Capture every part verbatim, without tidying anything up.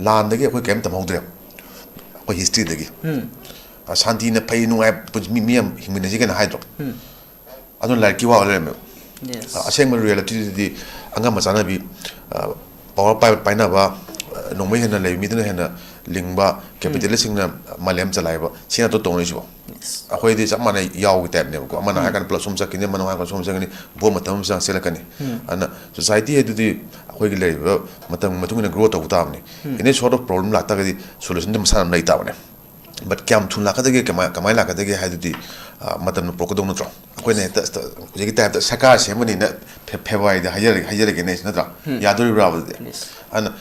ꯂꯥꯟꯗꯒꯤ ꯑꯩꯈꯣꯏ ꯀꯔꯤꯝ ꯇꯝꯍꯧꯗ꯭ꯔꯦ, ꯑꯩꯈꯣꯏ ꯍꯤꯁꯇ꯭ꯔꯤꯗꯒꯤ꯫ ꯁꯥꯟꯇꯤꯅ ꯐꯩ, ꯅꯨꯡꯉꯥꯏ, ꯄꯨꯟꯁꯤ-, ꯃꯤ, ꯃꯤ ꯌꯥꯝ ꯍꯤꯡꯃꯤꯟꯅꯁꯤ ꯀꯩꯅ ꯍꯥꯏꯗ꯭ꯔꯣ? ꯑꯗꯨꯅ ꯂꯥꯏꯔꯤꯛꯀꯤ ꯋꯥ ꯑꯣꯏ ꯂꯩꯔꯝꯃꯦꯕ꯫ Yes. ꯑ-, ꯑꯁꯦꯡꯕ ꯔꯤꯌꯦꯂꯤꯇꯤꯗꯨꯗꯤ ꯑꯉꯝꯕ ꯆꯥꯅꯕꯤ, ꯑ, ꯄꯋꯥꯔ ꯄꯥꯏ-, ꯄꯥꯏꯅꯕ, ꯑ, ꯅꯣꯡꯃꯩ ꯍꯦꯟꯅ ꯂꯩꯕ ꯃꯤꯗꯨꯅ ꯍꯦꯟꯅ ꯂꯤꯡꯕ, ꯀꯦꯄꯤꯇꯦꯂꯤꯁꯁꯤꯡꯅ ꯃꯥꯂꯦꯝ ꯆꯂꯥꯏꯕ, ꯁꯤ ꯅꯠꯇ꯭ꯔꯣ ꯇꯧꯅꯔꯤꯁꯤꯕꯣ? Yes. ꯑꯩꯈꯣꯏꯗꯤ ꯆꯞ ꯃꯥꯟꯅꯩ, ꯌꯥꯎꯒꯤ ꯇꯥꯏꯞꯅꯦꯕꯀꯣ꯫ ꯑꯃꯅ ꯍꯥꯏꯔꯀꯥꯟꯗ ꯄꯨꯂꯞ ꯁꯨꯝ ꯆꯠꯈꯤꯅꯤ, ꯑꯃꯅ ꯍꯥꯏꯔꯀꯥꯟꯗ ꯁꯨꯝ ꯆꯠꯈꯤꯅꯤ, ꯕꯣꯝ ꯃꯇꯝ ꯑꯃ ꯆꯪ-, ꯆꯦꯜꯂꯛꯀꯅꯤ꯫ ꯑꯗꯨꯅ ꯁꯣꯁꯥꯏꯇꯤ ꯍꯥꯏꯗꯨꯗꯤ ꯑꯩꯈꯣꯏꯒꯤ ꯂꯩꯔꯤꯕ ꯃꯇꯝꯒꯤ ꯃꯇꯨꯡ ꯏꯟꯅ ꯒ꯭ꯔꯣ ꯇꯧꯕ ꯇꯥꯕꯅꯤ꯫ Any sort of problem ꯂꯥꯛꯇꯥꯔꯒꯗꯤ ꯁꯣꯂꯨꯁꯟꯗꯤ ꯃꯁꯥꯅ ꯑꯗꯨꯝ ꯂꯩ ꯇꯥꯕꯅꯦ꯫ But ꯀꯌꯥꯝ ꯊꯨꯅ ꯂꯥꯛꯀꯗꯒꯦ, ꯀꯃꯥꯏ-, ꯀꯃꯥꯏꯅ ꯂꯥꯛꯀꯗꯒꯦ ꯍꯥꯏꯗꯨꯗꯤ, ꯑ, ꯃꯇꯝꯅ ꯄꯨꯔꯛꯀꯗꯧ ꯅꯠꯇ꯭ꯔꯣ? ꯑꯩꯈꯣꯏꯅ ꯍꯦꯛꯇ, ꯍꯦꯛꯇ ꯍꯧꯖꯤꯛꯀꯤ ꯇꯥꯏꯞꯇ ꯁꯔꯀꯥꯔ ꯁꯦꯝꯕꯅꯤꯅ ꯐꯦ-, ꯐꯦꯕ꯭ꯔꯨꯋꯥꯔꯤꯗ ꯍꯥꯏꯖꯔꯒꯦ, ꯍꯥꯏꯖꯔꯒꯦꯅꯦ ꯑꯩꯁꯨ, ꯅꯠꯇ꯭ꯔꯥ? ꯌꯥꯗꯣꯔꯤꯕ꯭ꯔꯥ ꯑꯗꯨꯗꯤ? Yes. ꯑꯗꯨꯅ,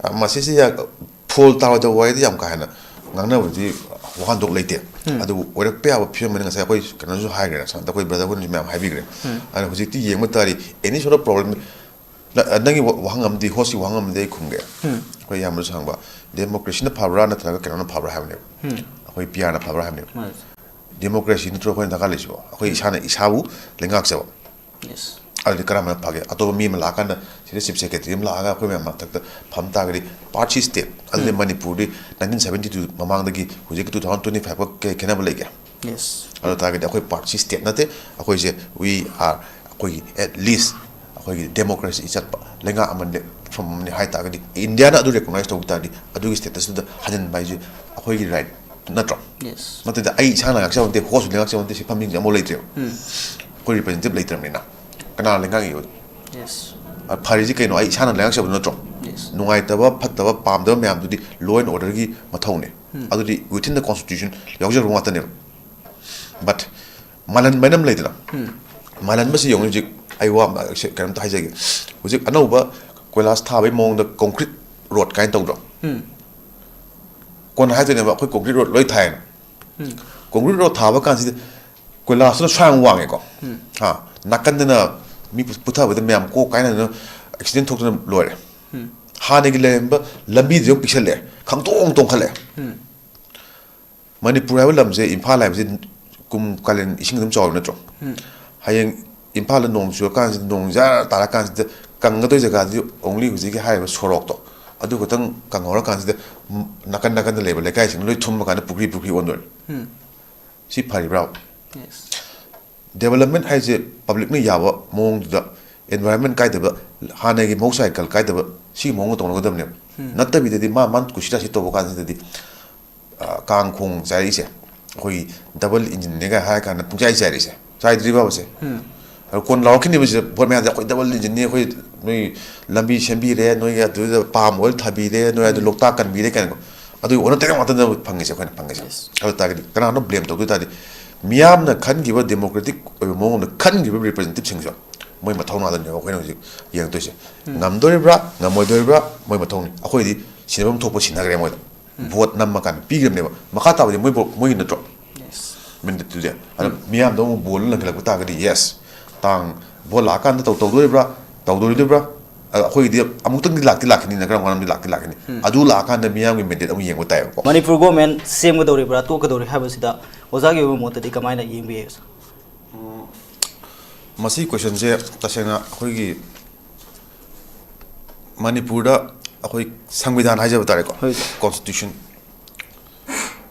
ꯑ, ꯃꯁꯤꯁꯦ ꯌꯥ-, ꯐꯣꯜ ꯇꯥꯔꯣꯏꯗꯕ ꯋꯥꯔꯤꯗꯤ ꯌꯥꯝ ꯀꯥ ꯍꯦꯟꯅ ꯉꯥꯡꯅꯕꯗꯤ ꯋꯥꯍꯟꯊꯣꯛ ꯂꯩꯇꯦ꯫ ꯑꯗꯨꯕꯨ ꯑꯣꯏꯔꯛꯄ ꯌꯥꯕ ꯐꯤꯕꯝ ꯑꯃꯅ ꯉꯁꯥꯏ ꯑꯩꯈꯣꯏ ꯀꯩꯅꯣꯁꯨ ꯍꯥꯏꯈ꯭ꯔꯦ, ꯉꯁꯥꯏ ꯑꯩꯈꯣꯏ ꯕ꯭ꯔꯗꯔ ꯍꯣꯏꯅꯁꯨ ꯃꯌꯥꯝ ꯍꯥꯏꯕꯤꯈ꯭ꯔꯦ꯫ ꯑꯗꯨꯅ ꯍꯧꯖꯤꯛꯇꯤ ꯌꯦꯡꯕ ꯇꯥꯔꯗꯤ, any sort of problem, ꯅ-, ꯅꯪꯒꯤ ꯋꯥ-, ꯋꯥꯍꯪ ꯑꯃꯗꯤ, ꯍꯣꯁꯀꯤ ꯋꯥꯍꯪ ꯑꯃꯗꯤ ꯑꯩ ꯈꯨꯝꯒꯦ꯫ ꯑꯩꯈꯣꯏ ꯏꯌꯥꯝꯕꯁꯨ ꯍꯪꯕ, ꯗꯦꯃꯣꯀ꯭ꯔꯦꯁꯤꯅ ꯐꯕ꯭ꯔꯥ ꯅꯠꯇ꯭ꯔꯒ ꯀꯩꯅꯣꯅ ꯐꯕ꯭ꯔꯥ ꯍꯥꯏꯕꯅꯦꯕ꯫ ꯑꯩꯈꯣꯏ ꯄꯤ ꯑꯥꯔꯅ ꯐꯕ꯭ꯔꯥ ꯍꯥꯏꯕꯅꯦꯕ꯫ ꯗꯦꯃꯣꯀ꯭ꯔꯦꯁꯤ ꯅꯠꯇ꯭ꯔꯣ ꯑꯩꯈꯣꯏꯅ ꯗꯔꯀꯥꯔ ꯂꯩꯁꯤꯕꯣ? ꯑꯩꯈꯣꯏ ꯏꯁꯥꯅ ꯏꯁꯥꯕꯨ ꯂꯩꯉꯥꯛꯆꯕ꯫ Yes. ꯑꯗꯨꯗꯤ ꯀꯔꯝꯕꯅ ꯐꯒꯦ? ꯑꯇꯣꯞꯄ ꯃꯤ ꯑꯃ ꯂꯥꯛꯑꯀꯥꯟꯗ, ꯁꯤꯗ ꯆꯤꯐ ꯁꯦꯀ꯭ꯔꯦꯇꯔꯤ ꯑꯃ ꯂꯥꯛꯑꯒ ꯑꯩꯈꯣꯏ ꯃꯌꯥꯝ ꯃꯊꯛꯇ ꯐꯝ ꯇꯥꯔꯒꯗꯤ, ꯄꯥꯔꯠꯁꯤ ꯁ꯭ꯇꯦꯠ, ꯑꯗꯨꯗꯤ ꯃꯅꯤꯄꯨꯔꯗꯤ nineteen seventy two ꯃꯃꯥꯡꯗꯒꯤ ꯍꯧꯖꯤꯛꯀꯤ two thousand twenty five ꯐꯥꯎ ꯀꯩ ꯈꯦꯠꯅꯕ ꯂꯩꯒꯦ? Yes. ꯑꯗꯨ ꯇꯥꯔꯒꯗꯤ ꯑꯩꯈꯣꯏ ꯄꯥꯔꯠꯁꯤ ꯁ꯭ꯇꯦꯠ ꯅꯠꯇꯦ, ꯑꯩꯈꯣꯏꯁꯦ, we are, ꯑꯩꯈꯣꯏꯒꯤ at least ꯑꯩꯈꯣꯏꯒꯤ ꯗꯦꯃꯣꯀ꯭ꯔꯦꯁꯤ ꯆꯠꯄ ꯂꯩꯉꯥꯛ ꯑꯃ ꯂꯦꯞꯐꯝ ꯑꯃꯅꯤ ꯍꯥꯏ ꯇꯥꯔꯒꯗꯤ, ꯏꯟꯗꯤꯌꯥꯅ ꯑꯗꯨ ꯔꯤꯀꯣꯛꯅꯥꯏꯁ ꯇꯧꯕ ꯇꯥꯔꯗꯤ, ꯑꯗꯨꯒꯤ ꯁ꯭ꯇꯦꯇꯁꯇꯨꯗ ꯍꯟꯖꯤꯟꯕ ꯍꯥꯏꯁꯦ ꯑꯩꯈꯣꯏꯒꯤ ꯔꯥꯏꯠ ꯅꯠꯇ꯭ꯔꯣ? Yes. ꯅꯠꯇ꯭ꯔꯗꯤ ꯑꯩ ꯏꯁꯥꯅ ꯉꯥꯛꯆꯕ ꯅꯠꯇꯦ, ꯍꯣꯁꯁꯨ ꯂꯩꯉꯥꯛꯆꯕ ꯅꯠꯇꯦ, ꯁꯤ ꯐꯝꯃꯤꯁꯤꯡꯁꯦ ꯑꯃꯐꯥꯎ ꯂꯩꯇ꯭ꯔꯦꯕ꯫ ꯑꯩꯈꯣꯏ ꯔꯤꯄ꯭ꯔꯖꯦꯟꯇꯦꯇꯤꯚ ꯂꯩꯇ꯭ꯔꯕꯅꯤꯅ ꯀꯅꯥꯅ ꯂꯩꯉꯥꯛꯏꯕ? Yes. ꯑ, ꯐꯔꯤꯁꯤ ꯀꯩꯅꯣ? ꯑꯩ ꯏꯁꯥꯅ ꯂꯩꯉꯥꯛꯆꯕꯗꯨ ꯅꯠꯇ꯭ꯔꯣ? Yes. ꯅꯨꯡꯉꯥꯏꯇꯕ, ꯐꯠꯇꯕ, ꯄꯥꯝꯗꯕ ꯃꯌꯥꯝꯗꯨꯗꯤ law and orderꯒꯤ ꯃꯊꯧꯅꯦ꯫ ꯑꯗꯨꯗꯤ within the constitution ꯌꯥꯎꯖꯕ ꯉꯥꯛꯇꯅꯦꯕ꯫ But ꯃꯥꯜꯍꯟꯕ ꯍꯥꯏꯅ ꯑꯃ ꯂꯩꯗꯅ, ꯃꯥꯜꯍꯟꯕꯁꯤ ꯌꯦꯡꯉꯨ꯫ ꯍꯧꯖꯤꯛ ꯑꯩ ꯋꯥ ꯑꯃ ꯁꯦ-, ꯀꯩꯅꯣꯝꯇ ꯍꯥꯏꯖꯒꯦ꯫ ꯍꯧꯖꯤꯛ ꯑꯅꯧꯕ ꯀꯣꯏꯂꯥꯁ ꯊꯥꯕꯒꯤ ꯃꯑꯣꯡꯗ concrete road ꯀꯥꯏꯅ ꯇꯧꯗ꯭ꯔꯣ? ꯀꯣꯟꯅ ꯍꯥꯏꯗꯣꯏꯅꯦꯕ, "ꯑꯩꯈꯣꯏ concrete road ꯂꯣꯏ ꯊꯥꯏꯅ"꯫ Concrete road ꯊꯥꯕ ꯀꯥꯟꯁꯤꯗ ꯀꯣꯏꯂꯥꯁꯇꯨꯅ ꯁ꯭ꯋꯥꯏ ꯑꯃ ꯋꯥꯡꯉꯦꯀꯣ꯫ ꯍꯥ, ꯅꯥꯀꯟꯗꯅ ꯃꯤ ꯄꯨ-, ꯄꯨꯊꯕꯗ ꯃꯌꯥꯝ ꯀꯣꯛ ꯀꯥꯏꯅꯗꯅ accident ꯊꯣꯛꯇꯅ ꯂꯣꯏꯔꯦ꯫ ꯍꯥꯟꯅꯒꯤ ꯂꯩꯔꯝꯕ ꯂꯝꯕꯤꯗꯨ ꯌꯥꯝ ꯄꯤꯛꯁꯜꯂꯦ, ꯈꯪꯇꯣꯡ ꯇꯣꯡꯈꯠꯂꯦ꯫ ꯃꯅꯤꯄꯨꯔ ꯍꯥꯏꯕ ꯂꯝꯁꯦ, ꯏꯝꯐꯥꯜ ꯍꯥꯏꯕꯁꯦ ꯀꯨꯝ ꯀꯥꯂꯦꯟ ꯏꯁꯤꯡ ꯑꯗꯨꯝ ꯆꯥꯎꯔꯤ ꯅꯠꯇ꯭ꯔꯣ? ꯍꯌꯦꯡ ꯏꯝꯐꯥꯜꯗ ꯅꯣꯡ ꯆꯨꯔꯀꯥꯟꯁꯤꯗ, ꯅꯣꯡ ꯖꯥꯔ ꯇꯥꯔꯀꯥꯟꯁꯤꯗ ꯀꯪꯒꯗꯣꯏ ꯖꯒꯥꯗꯨꯗꯤ only ꯍꯧꯖꯤꯛꯀꯤ ꯍꯥꯏꯔꯤꯕ ꯁꯣꯔꯣꯛꯇꯣ, ꯑꯗꯨ ꯈꯛꯇꯪ ꯀꯪꯍꯧꯔꯀꯥꯟꯁꯤꯗ, ꯎꯝ, ꯅꯥꯀꯟ ꯅꯥꯀꯟꯗ ꯂꯩꯕ ꯂꯩꯀꯥꯏꯁꯤꯡ ꯂꯣꯏ ꯊꯨꯝꯕ ꯀꯥꯟꯗ ꯄꯨꯈ꯭ꯔꯤ ꯄꯨꯈ꯭ꯔꯤ ꯑꯣꯟꯗꯣꯏꯅꯤ꯫ ꯎꯝ꯫ ꯁꯤ ꯐꯔꯤꯕ꯭ꯔꯥ? Yes. Development ꯍꯥꯏꯁꯦ ꯄꯕ꯭ꯂꯤꯛꯅ ꯌꯥꯕ ꯃꯑꯣꯡꯗꯨꯗ, environment ꯀꯥꯏꯗꯕ, ꯍꯥꯟꯅꯒꯤ ꯃꯍꯧꯁꯥꯒꯤ ꯀꯜ ꯀꯥꯏꯗꯕ, ꯁꯤꯒꯤ ꯃꯑꯣꯡꯗ ꯇꯧꯅꯒꯗꯕꯅꯦꯕ꯫ ꯎꯝ꯫ ꯅꯠꯇꯕꯤꯗꯗꯤ ꯃꯥ ꯃꯥ ꯀꯨꯁꯤꯔꯥꯁꯤ ꯇꯧꯕ ꯀꯥꯟꯁꯤꯗꯗꯤ, ꯑ, ꯀꯥꯡ ꯈꯣꯡ ꯆꯥꯏꯔꯛꯏꯁꯦ ꯑꯩꯈꯣꯏꯒꯤ double engineꯅꯦꯒ ꯍꯥꯏꯔ ꯀꯥꯟꯗ ꯄꯨꯡꯆꯥꯏ ꯆꯥꯏꯔꯛꯏꯁꯦ, ꯆꯥꯏꯗ꯭ꯔꯤꯕꯕꯁꯦ? ꯎꯝ꯫ ꯑꯗꯣ ꯀꯣꯟꯅ ꯂꯥꯎꯔꯛꯈꯤꯅꯦꯕ ꯁꯤꯗ, ꯚꯣꯠ ꯃꯌꯥꯗ ꯑꯩꯈꯣꯏ double engineꯅꯤ, ꯑꯩꯈꯣꯏ ꯅꯣꯏ ꯂꯝꯕꯤ ꯁꯦꯝꯕꯤꯔꯦ, ꯅꯣꯏꯒꯤ ꯑꯗꯨꯗ palm oil ꯊꯥꯕꯤꯔꯦ, ꯅꯣꯏ ꯑꯗꯨ ꯎꯝ꯫ ꯂꯣꯛꯇꯥꯛ ꯀꯟꯕꯤꯔꯦ ꯀꯥꯏꯅꯀꯣ꯫ ꯑꯗꯨꯒꯤ ꯑꯣꯟꯅ ꯇꯩꯅ ꯉꯥꯛꯇꯅꯦꯕ ꯐꯪꯉꯤꯁꯦ, ꯑꯩꯈꯣꯏꯅ ꯐꯪꯉꯤꯁꯦ꯫ Yes. ꯑꯗꯨ ꯇꯥꯔꯒꯗꯤ ꯀꯅꯥꯅꯣ blame ꯇꯧꯗꯣꯏ ꯇꯥꯔꯗꯤ, ꯃꯤꯌꯥꯝꯅ ꯈꯟꯈꯤꯕ democratic ꯑꯣꯏꯕ ꯃꯑꯣꯡꯗ ꯈꯟꯈꯤꯕ representativeꯁꯤꯡꯁꯨ ꯃꯣꯏ ꯃꯊꯧꯅꯥꯗꯅꯦꯕ ꯑꯩꯈꯣꯏꯅ ꯍꯧꯖꯤꯛ ꯌꯦꯡꯉꯛꯇꯣꯏꯁꯦ꯫ ꯎꯝ꯫ ꯉꯝꯗꯣꯔꯤꯕ꯭ꯔꯥ, ꯉꯝꯃꯣꯏꯗꯣꯔꯤꯕ꯭ꯔꯥ, ꯃꯣꯏ ꯃꯊꯧꯅꯤ꯫ ꯑꯩꯈꯣꯏꯗꯤ ꯁꯤꯟꯅꯐꯝ ꯊꯣꯛꯄ ꯁꯤꯟꯅꯈ꯭ꯔꯦ ꯃꯣꯏꯗ꯫ ꯎꯝ꯫ ꯚꯣꯠ ꯅꯝꯃꯀꯥꯟꯗ ꯄꯤꯈ꯭ꯔꯕꯅꯦꯕ꯫ ꯃꯈꯥ ꯇꯥꯕꯗꯤ ꯃꯣꯏ ꯚꯣ-, ꯃꯣꯏꯒꯤ ꯅꯠꯇ꯭ꯔꯣ? Yes. Mandateꯇꯨꯗꯤ꯫ ꯑꯗꯣ ꯎꯝ꯫ ꯃꯤꯌꯥꯝꯗ ꯑꯃꯨꯛ ꯕꯣꯜꯗꯣ ꯂꯪꯈꯠꯂꯛꯄ ꯇꯥꯔꯒꯗꯤ, yes, ꯇꯥꯡ ꯚꯣꯠ ꯂꯥꯛꯑꯀꯥꯟꯗ ꯇꯧ-, ꯇꯧꯗꯣꯔꯤꯕ꯭ꯔꯥ, ꯇꯧꯗꯣꯔꯤꯕ꯭ꯔꯥ? ꯑꯗꯣ ꯑꯩꯈꯣꯏꯒꯤꯗꯤ ꯑꯃꯨꯛꯇꯪꯗꯤ ꯂꯥꯛꯇꯤ ꯂꯥꯛꯈꯤꯅꯤꯅ, ꯀꯔꯝ ꯀꯥꯟꯗ ꯂꯥꯛꯇꯤ ꯂꯥꯛꯈꯤꯅꯤ? ꯎꯝ꯫ ꯑꯗꯨ ꯂꯥꯛꯑꯀꯥꯟꯗ ꯃꯤꯌꯥꯝꯒꯤ mandate ꯑꯃꯨꯛ ꯌꯦꯡꯕ ꯇꯥꯏꯌꯦꯕꯀꯣ꯫ ꯃꯅꯤꯄꯨꯔ government ꯁꯦꯝꯒꯗꯧꯔꯤꯕ꯭ꯔꯥ, ꯇꯣꯛꯀꯗꯧꯔꯤ ꯍꯥꯏꯕꯁꯤꯗ ꯑꯣꯖꯥꯒꯤ ꯑꯣꯏꯕ ꯃꯣꯠꯇꯗꯤ ꯀꯃꯥꯏꯅ ꯌꯦꯡꯕꯤꯌꯦ? ꯃꯁꯤꯒꯤ questionꯁꯦ ꯇꯁꯦꯡꯅ ꯑꯩꯈꯣꯏꯒꯤ ꯃꯅꯤꯄꯨꯔꯗ ꯑꯩꯈꯣꯏ ꯁꯪꯕꯤꯙꯥꯟ ꯍꯥꯏꯖꯕ ꯇꯥꯔꯦꯀꯣ, ꯍꯣꯏ, ꯁꯥꯔ꯫ Constitution,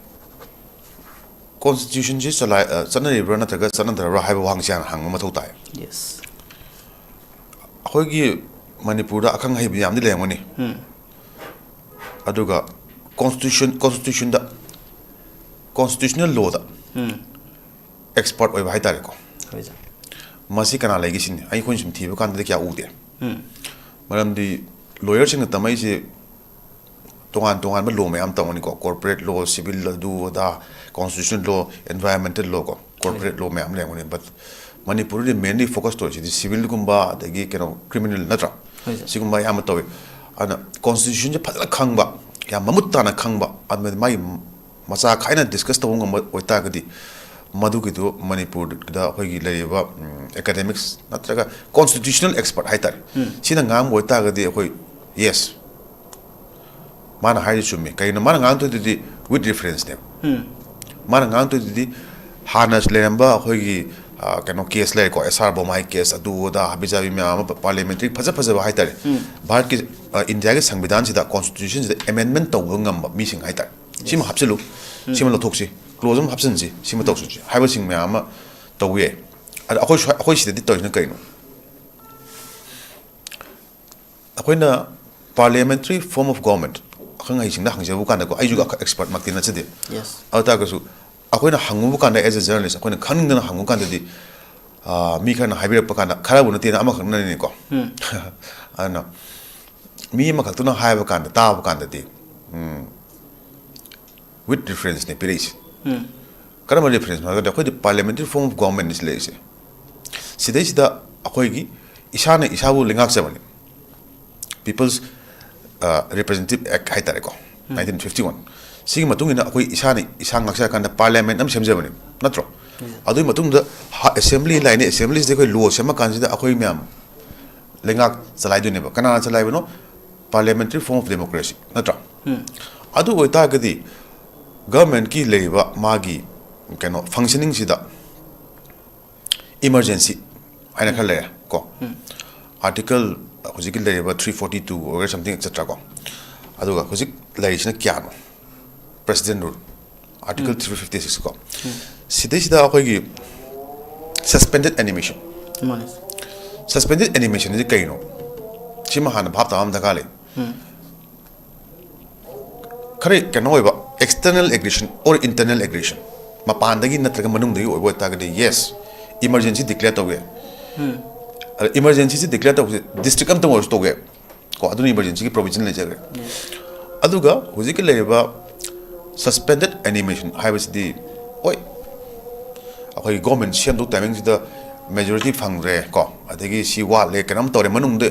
constitutionꯁꯤ ꯆꯂꯥꯏ-, ꯑ, ꯆꯠꯅꯔꯤꯕ꯭ꯔꯥ ꯅꯠꯇ꯭ꯔꯒ ꯆꯠꯅꯗ꯭ꯔꯕ꯭ꯔꯥ ꯍꯥꯏꯕ ꯋꯥꯍꯪꯁꯦ ꯍꯥꯟꯅ ꯍꯪꯕ ꯃꯊꯧ ꯇꯥꯏ꯫ Yes. ꯑꯩꯈꯣꯏꯒꯤ ꯃꯅꯤꯄꯨꯔꯗ ꯑꯈꯪ ꯑꯍꯩꯕ ꯌꯥꯝꯗꯤ ꯂꯩꯔꯝꯒꯅꯤ꯫ ꯎꯝ꯫ ꯑꯗꯨꯒ constitution, constitutionꯗ, constitutional lawꯗ ꯎꯝ꯫ expert ꯑꯣꯏꯕ ꯍꯥꯏꯇꯥꯔꯦꯀꯣ, ꯍꯣꯏ, ꯁꯥꯔ꯫ ꯃꯁꯤ ꯀꯅꯥ ꯂꯩꯒꯦ ꯁꯤꯅꯤ꯫ ꯑꯩꯈꯣꯏꯅ ꯁꯨꯝ ꯊꯤꯕ ꯀꯥꯟꯗꯗꯤ ꯀꯌꯥ ꯎꯗꯦ꯫ ꯎꯝ꯫ ꯃꯔꯝꯗꯤ lawyerꯁꯤꯡꯅ ꯇꯝꯃꯛꯏꯁꯦ ꯇꯣꯉꯥꯟ ꯇꯣꯉꯥꯟꯕ law ꯃꯌꯥꯝ ꯇꯝꯒꯅꯤꯀꯣ, corporate law, civil, ꯑꯗꯨ ꯑꯗꯥ, constitutional law, environmental law ꯀꯣ, corporate law ꯃꯌꯥꯝ ꯂꯩꯔꯝꯒꯅꯤ꯫ But ꯃꯅꯤꯄꯨꯔꯗꯤ mainly focus ꯇꯧꯔꯤꯁꯤꯗꯤ civilꯒꯨꯝꯕ, ꯑꯗꯒꯤ ꯀꯩꯅꯣ, criminal ꯅꯠꯇ꯭ꯔꯥ? ꯍꯣꯏ, ꯁꯥꯔ꯫ ꯁꯤꯒꯨꯝꯕ ꯑꯌꯥꯝꯕ ꯇꯧꯏ꯫ ꯑꯗꯨꯅ constitutionꯁꯦ ꯐꯖꯅ ꯈꯪꯕ, ꯌꯥꯝ ꯃꯃꯨꯠ ꯇꯥꯅ ꯈꯪꯕ, ꯑꯗꯨꯅ ꯃꯥꯒꯤ ꯃꯆꯥ ꯈꯥꯏꯅ discuss ꯇꯧꯕ ꯉꯝꯕ ꯑꯣꯏꯇꯥꯔꯒꯗꯤ, ꯃꯗꯨꯒꯤꯗꯨ ꯃꯅꯤꯄꯨꯔꯗ ꯑꯩꯈꯣꯏꯒꯤ ꯂꯩꯔꯤꯕ, ꯎꯝ, academics ꯅꯠꯇ꯭ꯔꯒ constitutional expert ꯍꯥꯏꯇꯥꯔꯦ, ꯎꯝ꯫ ꯁꯤꯅ ꯉꯥꯡꯕ ꯑꯣꯏꯇꯥꯔꯒꯗꯤ ꯑꯩꯈꯣꯏ, yes, ꯃꯥꯅ ꯍꯥꯏꯔꯤ ꯆꯨꯝꯃꯤ꯫ ꯀꯩꯒꯤꯅꯣ ꯃꯥꯅ ꯉꯥꯡꯗꯣꯏꯗꯨꯗꯤ with referenceꯅꯦꯕ꯫ ꯎꯝ꯫ ꯃꯥꯅ ꯉꯥꯡꯗꯣꯏꯗꯨꯗꯤ ꯍꯥꯟꯅ ꯂꯩꯔꯝꯕ ꯑꯩꯈꯣꯏꯒꯤ ꯑ, ꯀꯩꯅꯣ ꯀꯦꯁ ꯂꯩꯔꯦꯀꯣ, ꯑꯦꯁ ꯑꯥꯔ ꯕꯣꯃꯥꯏ ꯀꯦꯁ, ꯑꯗꯨ ꯑꯗꯥ ꯍꯥꯕꯤ ꯖꯥꯕꯤ ꯃꯌꯥꯝ ꯑꯃ, ꯄꯥꯔꯂꯤꯌꯥꯃꯦꯟꯇꯔꯤ ꯐꯖ ꯐꯖꯕ ꯍꯥꯏꯇꯥꯔꯦ꯫ ꯚꯥꯔꯠꯀꯤ, ꯑ, ꯏꯟꯗꯤꯌꯥꯒꯤ ꯁꯪꯕꯤꯙꯥꯟꯁꯤꯗ, ꯀꯣꯟꯁꯇꯤꯇ꯭ꯌꯨꯁꯟꯁꯤꯗ ꯑꯦꯃꯦꯟꯗꯃꯦꯟ ꯇꯧꯕ ꯉꯝꯕ ꯃꯤꯁꯤꯡ ꯍꯥꯏꯇꯥꯔꯦ꯫ ꯁꯤꯃ ꯍꯥꯞꯆꯤꯜꯂꯨ, ꯁꯤꯃ ꯂꯧꯊꯣꯛꯁꯤ, ꯀ꯭ꯂꯣꯖ ꯑꯃ ꯍꯥꯞꯆꯤꯟꯁꯤ, ꯁꯤꯃ ꯇꯧꯁꯤ ꯍꯥꯏꯕꯁꯤꯡ ꯃꯌꯥꯝ ꯑꯃ ꯇꯧꯕ ꯌꯥꯏ꯫ ꯑꯗ ꯑꯩꯈꯣꯏ ꯁ꯭ꯋꯥꯏ-, ꯑꯩꯈꯣꯏ ꯁꯤꯗꯗꯤ ꯇꯧꯔꯤꯁꯤꯅ ꯀꯩꯅꯣ? ꯑꯩꯈꯣꯏꯅ parliamentary form of government, ꯑꯈꯪ ꯑꯍꯩꯁꯤꯡꯗ ꯍꯪꯖꯕ ꯀꯥꯟꯗꯀꯣ, ꯑꯩꯁꯨ ꯑꯦꯛꯁꯄꯔꯠꯃꯛꯇꯤ ꯅꯠꯆꯗꯦ꯫ Yes. ꯑꯗꯨ ꯇꯥꯔꯒꯁꯨ ꯑꯩꯈꯣꯏꯅ ꯍꯪꯉꯨꯕ ꯀꯥꯟꯗ, as a journalist, ꯑꯩꯈꯣꯏꯅ ꯈꯪꯅꯤꯡꯗꯅ ꯍꯪꯉꯨ ꯀꯥꯟꯗꯗꯤ, ꯑꯥ, ꯃꯤ ꯈꯔꯅ ꯍꯥꯏꯕꯤꯔꯛꯄ ꯀꯥꯟꯗ, ꯈꯔꯕꯨ ꯅꯠꯇꯦꯅ, ꯑꯃꯈꯛꯅꯅꯤꯀꯣ꯫ ꯑꯗꯨꯅ ꯃꯤ ꯑꯃꯈꯛꯇꯅ ꯍꯥꯏꯕ ꯀꯥꯟꯗ, ꯇꯥꯕ ꯀꯥꯟꯗꯗꯤ, ꯎꯝ, with referenceꯅꯦ ꯄꯤꯔꯛꯏꯁꯦ꯫ ꯀꯔꯝꯕ reference ꯍꯥꯏꯔꯒꯗꯤ, ꯑꯩꯈꯣꯏꯗꯤ parliamentary form of governmentꯅꯤ ꯂꯩꯔꯤꯁꯦ꯫ ꯁꯤꯗꯩꯁꯤꯗ ꯑꯩꯈꯣꯏꯒꯤ ꯏꯁꯥꯅ ꯏꯁꯥꯕꯨ ꯂꯩꯉꯥꯛꯆꯕꯅꯤ, People's, ꯑ, Representative Act ꯍꯥꯏꯇꯥꯔꯦꯀꯣ, nineteen fifty one꯫ ꯁꯤꯒꯤ ꯃꯇꯨꯡ ꯏꯟꯅ ꯑꯩꯈꯣꯏ ꯏꯁꯥꯅ ꯏꯁꯥ ꯉꯥꯛꯆꯔꯀꯥꯟꯗ parliament ꯑꯃ ꯁꯦꯝꯖꯕꯅꯤ, ꯅꯠꯇ꯭ꯔꯣ? ꯑꯗꯨꯒꯤ ꯃꯇꯨꯡꯗ assembly ꯂꯥꯛꯏꯅꯤ, assemblyꯁꯤꯗ ꯑꯩꯈꯣꯏ law ꯁꯦꯝꯃꯀꯥꯟꯁꯤꯗ ꯑꯩꯈꯣꯏ ꯃꯌꯥꯝ ꯂꯩꯉꯥꯛ ꯆꯂꯥꯏꯗꯣꯏꯅꯦꯕ꯫ ꯀꯅꯥꯅ ꯆꯂꯥꯏꯕꯅꯣ? Parliamentary form of democracy, ꯅꯠꯇ꯭ꯔꯣ? ꯑꯗꯨ ꯑꯣꯏꯇꯥꯔꯒꯗꯤ governmentꯀꯤ ꯂꯩꯔꯤꯕ ꯃꯥꯒꯤ ꯀꯩꯅꯣ functioningꯁꯤꯗ emergency ꯍꯥꯏꯅ ꯈꯔ ꯂꯩꯔꯦ ꯀꯣ꯫ Article ꯍꯧꯖꯤꯛꯀꯤ ꯂꯩꯔꯤꯕ three forty two ꯑꯣꯏꯒꯦꯔꯥ, something, et cetera ꯀꯣ꯫ ꯑꯗꯨꯒ ꯍꯧꯖꯤꯛ ꯂꯩꯔꯤꯁꯤꯅ ꯀꯌꯥꯅꯣ? President rule, Article three fifty six ꯀꯣ꯫ ꯁꯤꯗꯩꯁꯤꯗ ꯑꯩꯈꯣꯏꯒꯤ suspended animation, ꯃꯥꯅꯦ꯫ Suspended animationꯁꯤ ꯀꯩꯅꯣ? ꯁꯤꯃ ꯍꯥꯟꯅ ꯚꯥꯞ ꯇꯥꯕ ꯑꯃ ꯗꯔꯀꯥꯔ ꯂꯩ꯫ ꯈꯔ ꯀꯩꯅꯣ ꯑꯣꯏꯕ, external aggression or internal aggression, ꯃꯄꯥꯟꯗꯒꯤ ꯅꯠꯇ꯭ꯔꯒ ꯃꯅꯨꯡꯗꯒꯤ ꯑꯣꯏꯕ ꯑꯣꯏꯇꯥꯔꯒꯗꯤ, yes, emergency declare ꯇꯧꯕ ꯌꯥꯏ꯫ ꯑꯗ emergencyꯁꯤ declare ꯇꯧꯕꯁꯦ district ꯑꯃꯇꯪ ꯑꯣꯏꯔꯁꯨ ꯇꯧꯕ ꯌꯥꯏ ꯀꯣ, ꯑꯗꯨꯅ emergencyꯒꯤ provision ꯂꯩꯖꯈ꯭ꯔꯦ꯫ ꯑꯗꯨꯒ ꯍꯧꯖꯤꯛꯀꯤ ꯂꯩꯔꯤꯕ suspended animation ꯍꯥꯏꯕꯁꯤꯗꯤ, ꯍꯣꯏ, ꯑꯩꯈꯣꯏꯒꯤ government ꯁꯦꯝꯗꯧ timingꯁꯤꯗ majority ꯐꯪꯗ꯭ꯔꯦ ꯀꯣ, ꯑꯗꯒꯤ ꯁꯤ ꯋꯥꯠꯂꯦ, ꯀꯩꯅꯣꯝ ꯇꯧꯔꯦ, ꯃꯅꯨꯡꯗ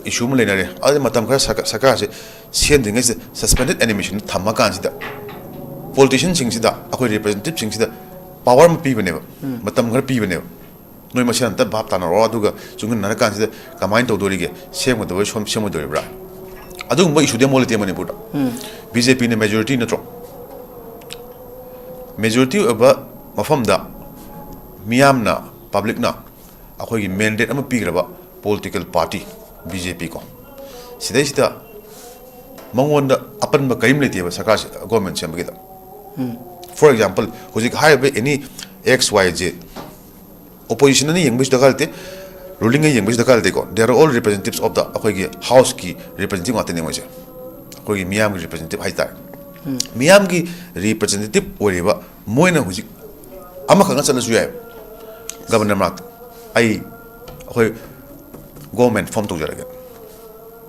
issue ꯑꯃ ꯂꯩꯅꯔꯦ, ꯑꯗꯨꯗꯤ ꯃꯇꯝ ꯈꯔ ꯁꯔꯀꯥꯔ, ꯁꯔꯀꯥꯔꯁꯦ ꯁꯦꯝꯗ꯭ꯔꯤꯉꯩꯁꯤꯗ suspended animation ꯊꯝꯃꯀꯥꯟꯁꯤꯗ politicianꯁꯤꯡꯁꯤꯗ, ꯑꯩꯈꯣꯏ representativeꯁꯤꯡꯁꯤꯗ power ꯑꯃ ꯄꯤꯕꯅꯦꯕ, ꯃꯇꯝ ꯈꯔ ꯄꯤꯕꯅꯦꯕ꯫ ꯅꯣꯏ ꯃꯁꯦꯟ ꯑꯝꯇ ꯚꯥꯞ ꯇꯥꯅꯔꯛꯑꯣ, ꯑꯗꯨꯒ ꯆꯨꯡꯁꯤꯟꯅꯔꯀꯥꯟꯁꯤꯗ ꯀꯃꯥꯏꯅ ꯇꯧꯗꯣꯔꯤꯒꯦ, ꯁꯦꯝꯒꯗꯕ ꯁꯣꯝ-, ꯁꯦꯝꯒꯗꯣꯔꯤꯕ꯭ꯔꯥ? ꯑꯗꯨꯒꯨꯝꯕ issueꯗꯤ ꯑꯃꯨꯛ ꯂꯩꯇꯦ ꯃꯅꯤꯄꯨꯔꯗ꯫ BJPꯅ majority ꯅꯠꯇ꯭ꯔꯣ? Majority ꯑꯣꯏꯕ ꯃꯐꯝꯗ ꯃꯤꯌꯥꯝꯅ, ꯄꯕ꯭ꯂꯤꯛꯅ ꯑꯩꯈꯣꯏꯒꯤ ꯃꯦꯟꯗꯦꯠ ꯑꯃ ꯄꯤꯈ꯭ꯔꯕ ꯄꯣꯂꯤꯇꯤꯀꯦꯜ ꯄꯥꯔꯇꯤ ꯕꯤ ꯖꯦ ꯄꯤ ꯀꯣ, ꯁꯤꯗꯩꯁꯤꯗ ꯃꯉꯣꯟꯗ ꯑꯄꯟꯕ ꯀꯔꯤꯝ ꯂꯩꯇꯦꯕ ꯁꯔꯀꯥꯔ, ꯒꯣꯔꯃꯦꯟ ꯁꯦꯝꯕꯒꯤꯗ꯫ ꯐꯣꯔ ꯑꯦꯛꯖꯥꯝꯄꯜ, ꯍꯧꯖꯤꯛ ꯍꯥꯏꯔꯤꯕ ꯑꯦꯅꯤ ꯑꯦꯛꯁ ꯋꯥꯏ ꯖꯦꯠ, ꯑꯣꯄꯣꯖꯤꯁꯟ ꯑꯅ ꯌꯦꯡꯕꯁꯨ ꯗꯔꯀꯥꯔ ꯂꯩꯇꯦ, ꯔꯨꯂꯤꯡꯅ ꯌꯦꯡꯕꯁꯨ ꯗꯔꯀꯥꯔ ꯂꯩꯇꯦꯀꯣ, they are all representatives of the, ꯑꯩꯈꯣꯏꯒꯤ ꯍꯥꯎꯁꯀꯤ ꯔꯤꯄ꯭ꯔꯖꯦꯟꯇꯦꯇꯤꯚ ꯉꯥꯛꯇꯅꯦ ꯃꯣꯏꯁꯦ, ꯑꯩꯈꯣꯏꯒꯤ ꯃꯤꯌꯥꯝꯒꯤ ꯔꯤꯄ꯭ꯔꯖꯦꯟꯇꯦꯇꯤꯚ ꯍꯥꯏꯇꯥꯔꯦ꯫ ꯃꯤꯌꯥꯝꯒꯤ ꯔꯤꯄ꯭ꯔꯖꯦꯟꯇꯦꯇꯤꯚ ꯑꯣꯏꯔꯤꯕ ꯃꯣꯏꯅ ꯍꯧꯖꯤꯛ ꯑꯃꯈꯛꯅ ꯆꯠꯂꯁꯨ ꯌꯥꯏ ꯒꯕꯔꯅꯔ ꯃꯅꯥꯛꯇ, "ꯑꯩ, ꯑꯩꯈꯣꯏ ꯒꯣꯔꯃꯦꯟ ꯐꯣꯝ ꯇꯧꯖꯔꯒꯦ"꯫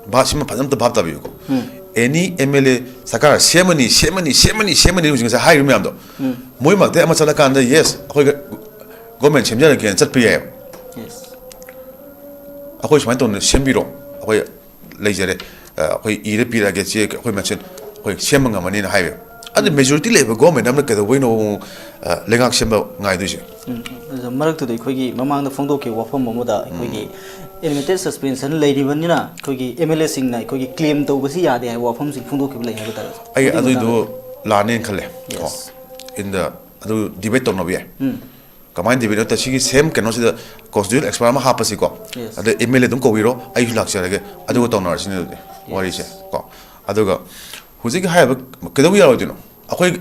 ꯚꯥꯞ, ꯁꯤꯃ ꯐꯖꯅ ꯑꯝꯇ ꯚꯥꯞ ꯇꯥꯕꯤꯌꯨꯀꯣ꯫ ꯑꯦꯅꯤ ꯑꯦꯝ ꯑꯦꯜ ꯑꯦ ꯁꯔꯀꯥꯔ ꯁꯦꯝꯃꯅꯤ, ꯁꯦꯝꯃꯅꯤ, ꯁꯦꯝꯃꯅꯤ, ꯁꯦꯝꯃꯅꯤ ꯍꯧꯖꯤꯛ ꯉꯁꯥꯏ ꯍꯥꯏꯔꯤꯕ ꯃꯌꯥꯝꯗꯣ, ꯃꯣꯏ ꯃꯔꯛꯇ ꯑꯃ ꯆꯠꯂꯀꯥꯟꯗ, "ꯌꯦꯁ, ꯑꯩꯈꯣꯏ ꯒꯣꯔꯃꯦꯟ ꯁꯦꯝꯖꯔꯒꯦꯅ" ꯆꯠꯄ ꯌꯥꯏꯑꯕ꯫ ꯑꯩꯈꯣꯏ ꯁꯨꯃꯥꯏꯅ ꯇꯧꯅ ꯁꯦꯝꯕꯤꯔꯣ, ꯑꯩꯈꯣꯏ ꯂꯩꯖꯔꯦ, ꯑ, ꯑꯩꯈꯣꯏ ꯏꯔ ꯄꯤꯔꯛꯑꯒꯦ, ꯆꯦ ꯑꯩꯈꯣꯏ ꯃꯁꯦꯟ ꯑꯩꯈꯣꯏ ꯁꯦꯝꯕ ꯉꯝꯃꯅꯤꯅ ꯍꯥꯏꯕ꯫ ꯑꯗꯨ ꯃꯦꯖꯣꯔꯤꯇꯤ ꯂꯩꯕ ꯒꯣꯔꯃꯦꯟ ꯑꯃꯅ ꯀꯩꯗꯧꯕꯩꯅꯣ, ꯑ, ꯂꯩꯉꯥꯛ ꯁꯦꯝꯕ ꯉꯥꯏꯗꯣꯏꯁꯦ? ꯎꯝ, ꯎꯝ꯫ ꯑꯗꯨꯗ ꯃꯔꯛꯇꯨꯗ ꯑꯩꯈꯣꯏꯒꯤ ꯃꯃꯥꯡꯗ ꯐꯣꯡꯗꯣꯛꯈꯤꯕ ꯋꯥꯐꯝ ꯑꯃꯗ ꯑꯩꯈꯣꯏꯒꯤ ꯏꯟꯂꯤꯃꯤꯇꯦꯠ ꯁꯁꯄꯦꯟꯁꯟ ꯂꯩꯔꯤꯕꯅꯤꯅ ꯑꯩꯈꯣꯏꯒꯤ ꯑꯦꯝ ꯑꯦꯜ ꯑꯦꯁꯤꯡꯅ ꯑꯩꯈꯣꯏꯒꯤ ꯀ꯭ꯂꯦꯝ ꯇꯧꯕꯁꯤ ꯌꯥꯗꯦ ꯍꯥꯏꯕ ꯋꯥꯐꯝꯁꯤꯡ ꯐꯣꯡꯗꯣꯛꯈꯤꯕ ꯂꯩ ꯍꯥꯏꯕ ꯇꯥꯔꯦ꯫ ꯑꯩ ꯑꯗꯨꯒꯤ ꯑꯗꯨꯏꯗꯨ ꯃꯇꯥꯡꯗ ꯂꯥꯟꯅꯦꯅ ꯈꯜꯂꯦ ꯀꯣ꯫ Yes. ꯏꯟꯗ ꯑꯗꯨ ꯗꯤꯕꯦꯠ ꯇꯧꯅꯕ ꯌꯥꯏ꯫ ꯎꯝ꯫ ꯀꯃꯥꯏꯅ ꯗꯤꯕꯦꯠ ꯅꯠꯇ ꯁꯤꯒꯤ ꯁꯦꯝ ꯀꯩꯅꯣꯁꯤꯗ ꯀꯣꯟꯁꯇꯤꯇ꯭ꯌꯨꯁꯅꯦꯜ ꯑꯦꯛꯁꯄꯔꯠ ꯑꯃ ꯍꯥꯞꯄꯁꯤꯀꯣ꯫ Yes. ꯑꯗ ꯑꯦꯝ ꯑꯦꯜ ꯑꯦ ꯑꯗꯨꯝ ꯀꯧꯕꯤꯔꯣ, ꯑꯩꯁꯨ ꯂꯥꯛꯆꯔꯒꯦ, ꯑꯗꯨꯒ ꯇꯧꯅꯔꯁꯤꯅꯦ ꯑꯗꯨꯗꯤ ꯋꯥꯔꯤꯁꯦ ꯀꯣ꯫ ꯑꯗꯨꯒ ꯍꯧꯖꯤꯛꯀꯤ ꯍꯥꯏꯔꯤꯕ ꯀꯩꯗꯧꯕ ꯌꯥꯔꯣꯏꯗꯣꯏꯅꯣ? ꯑꯩꯈꯣꯏ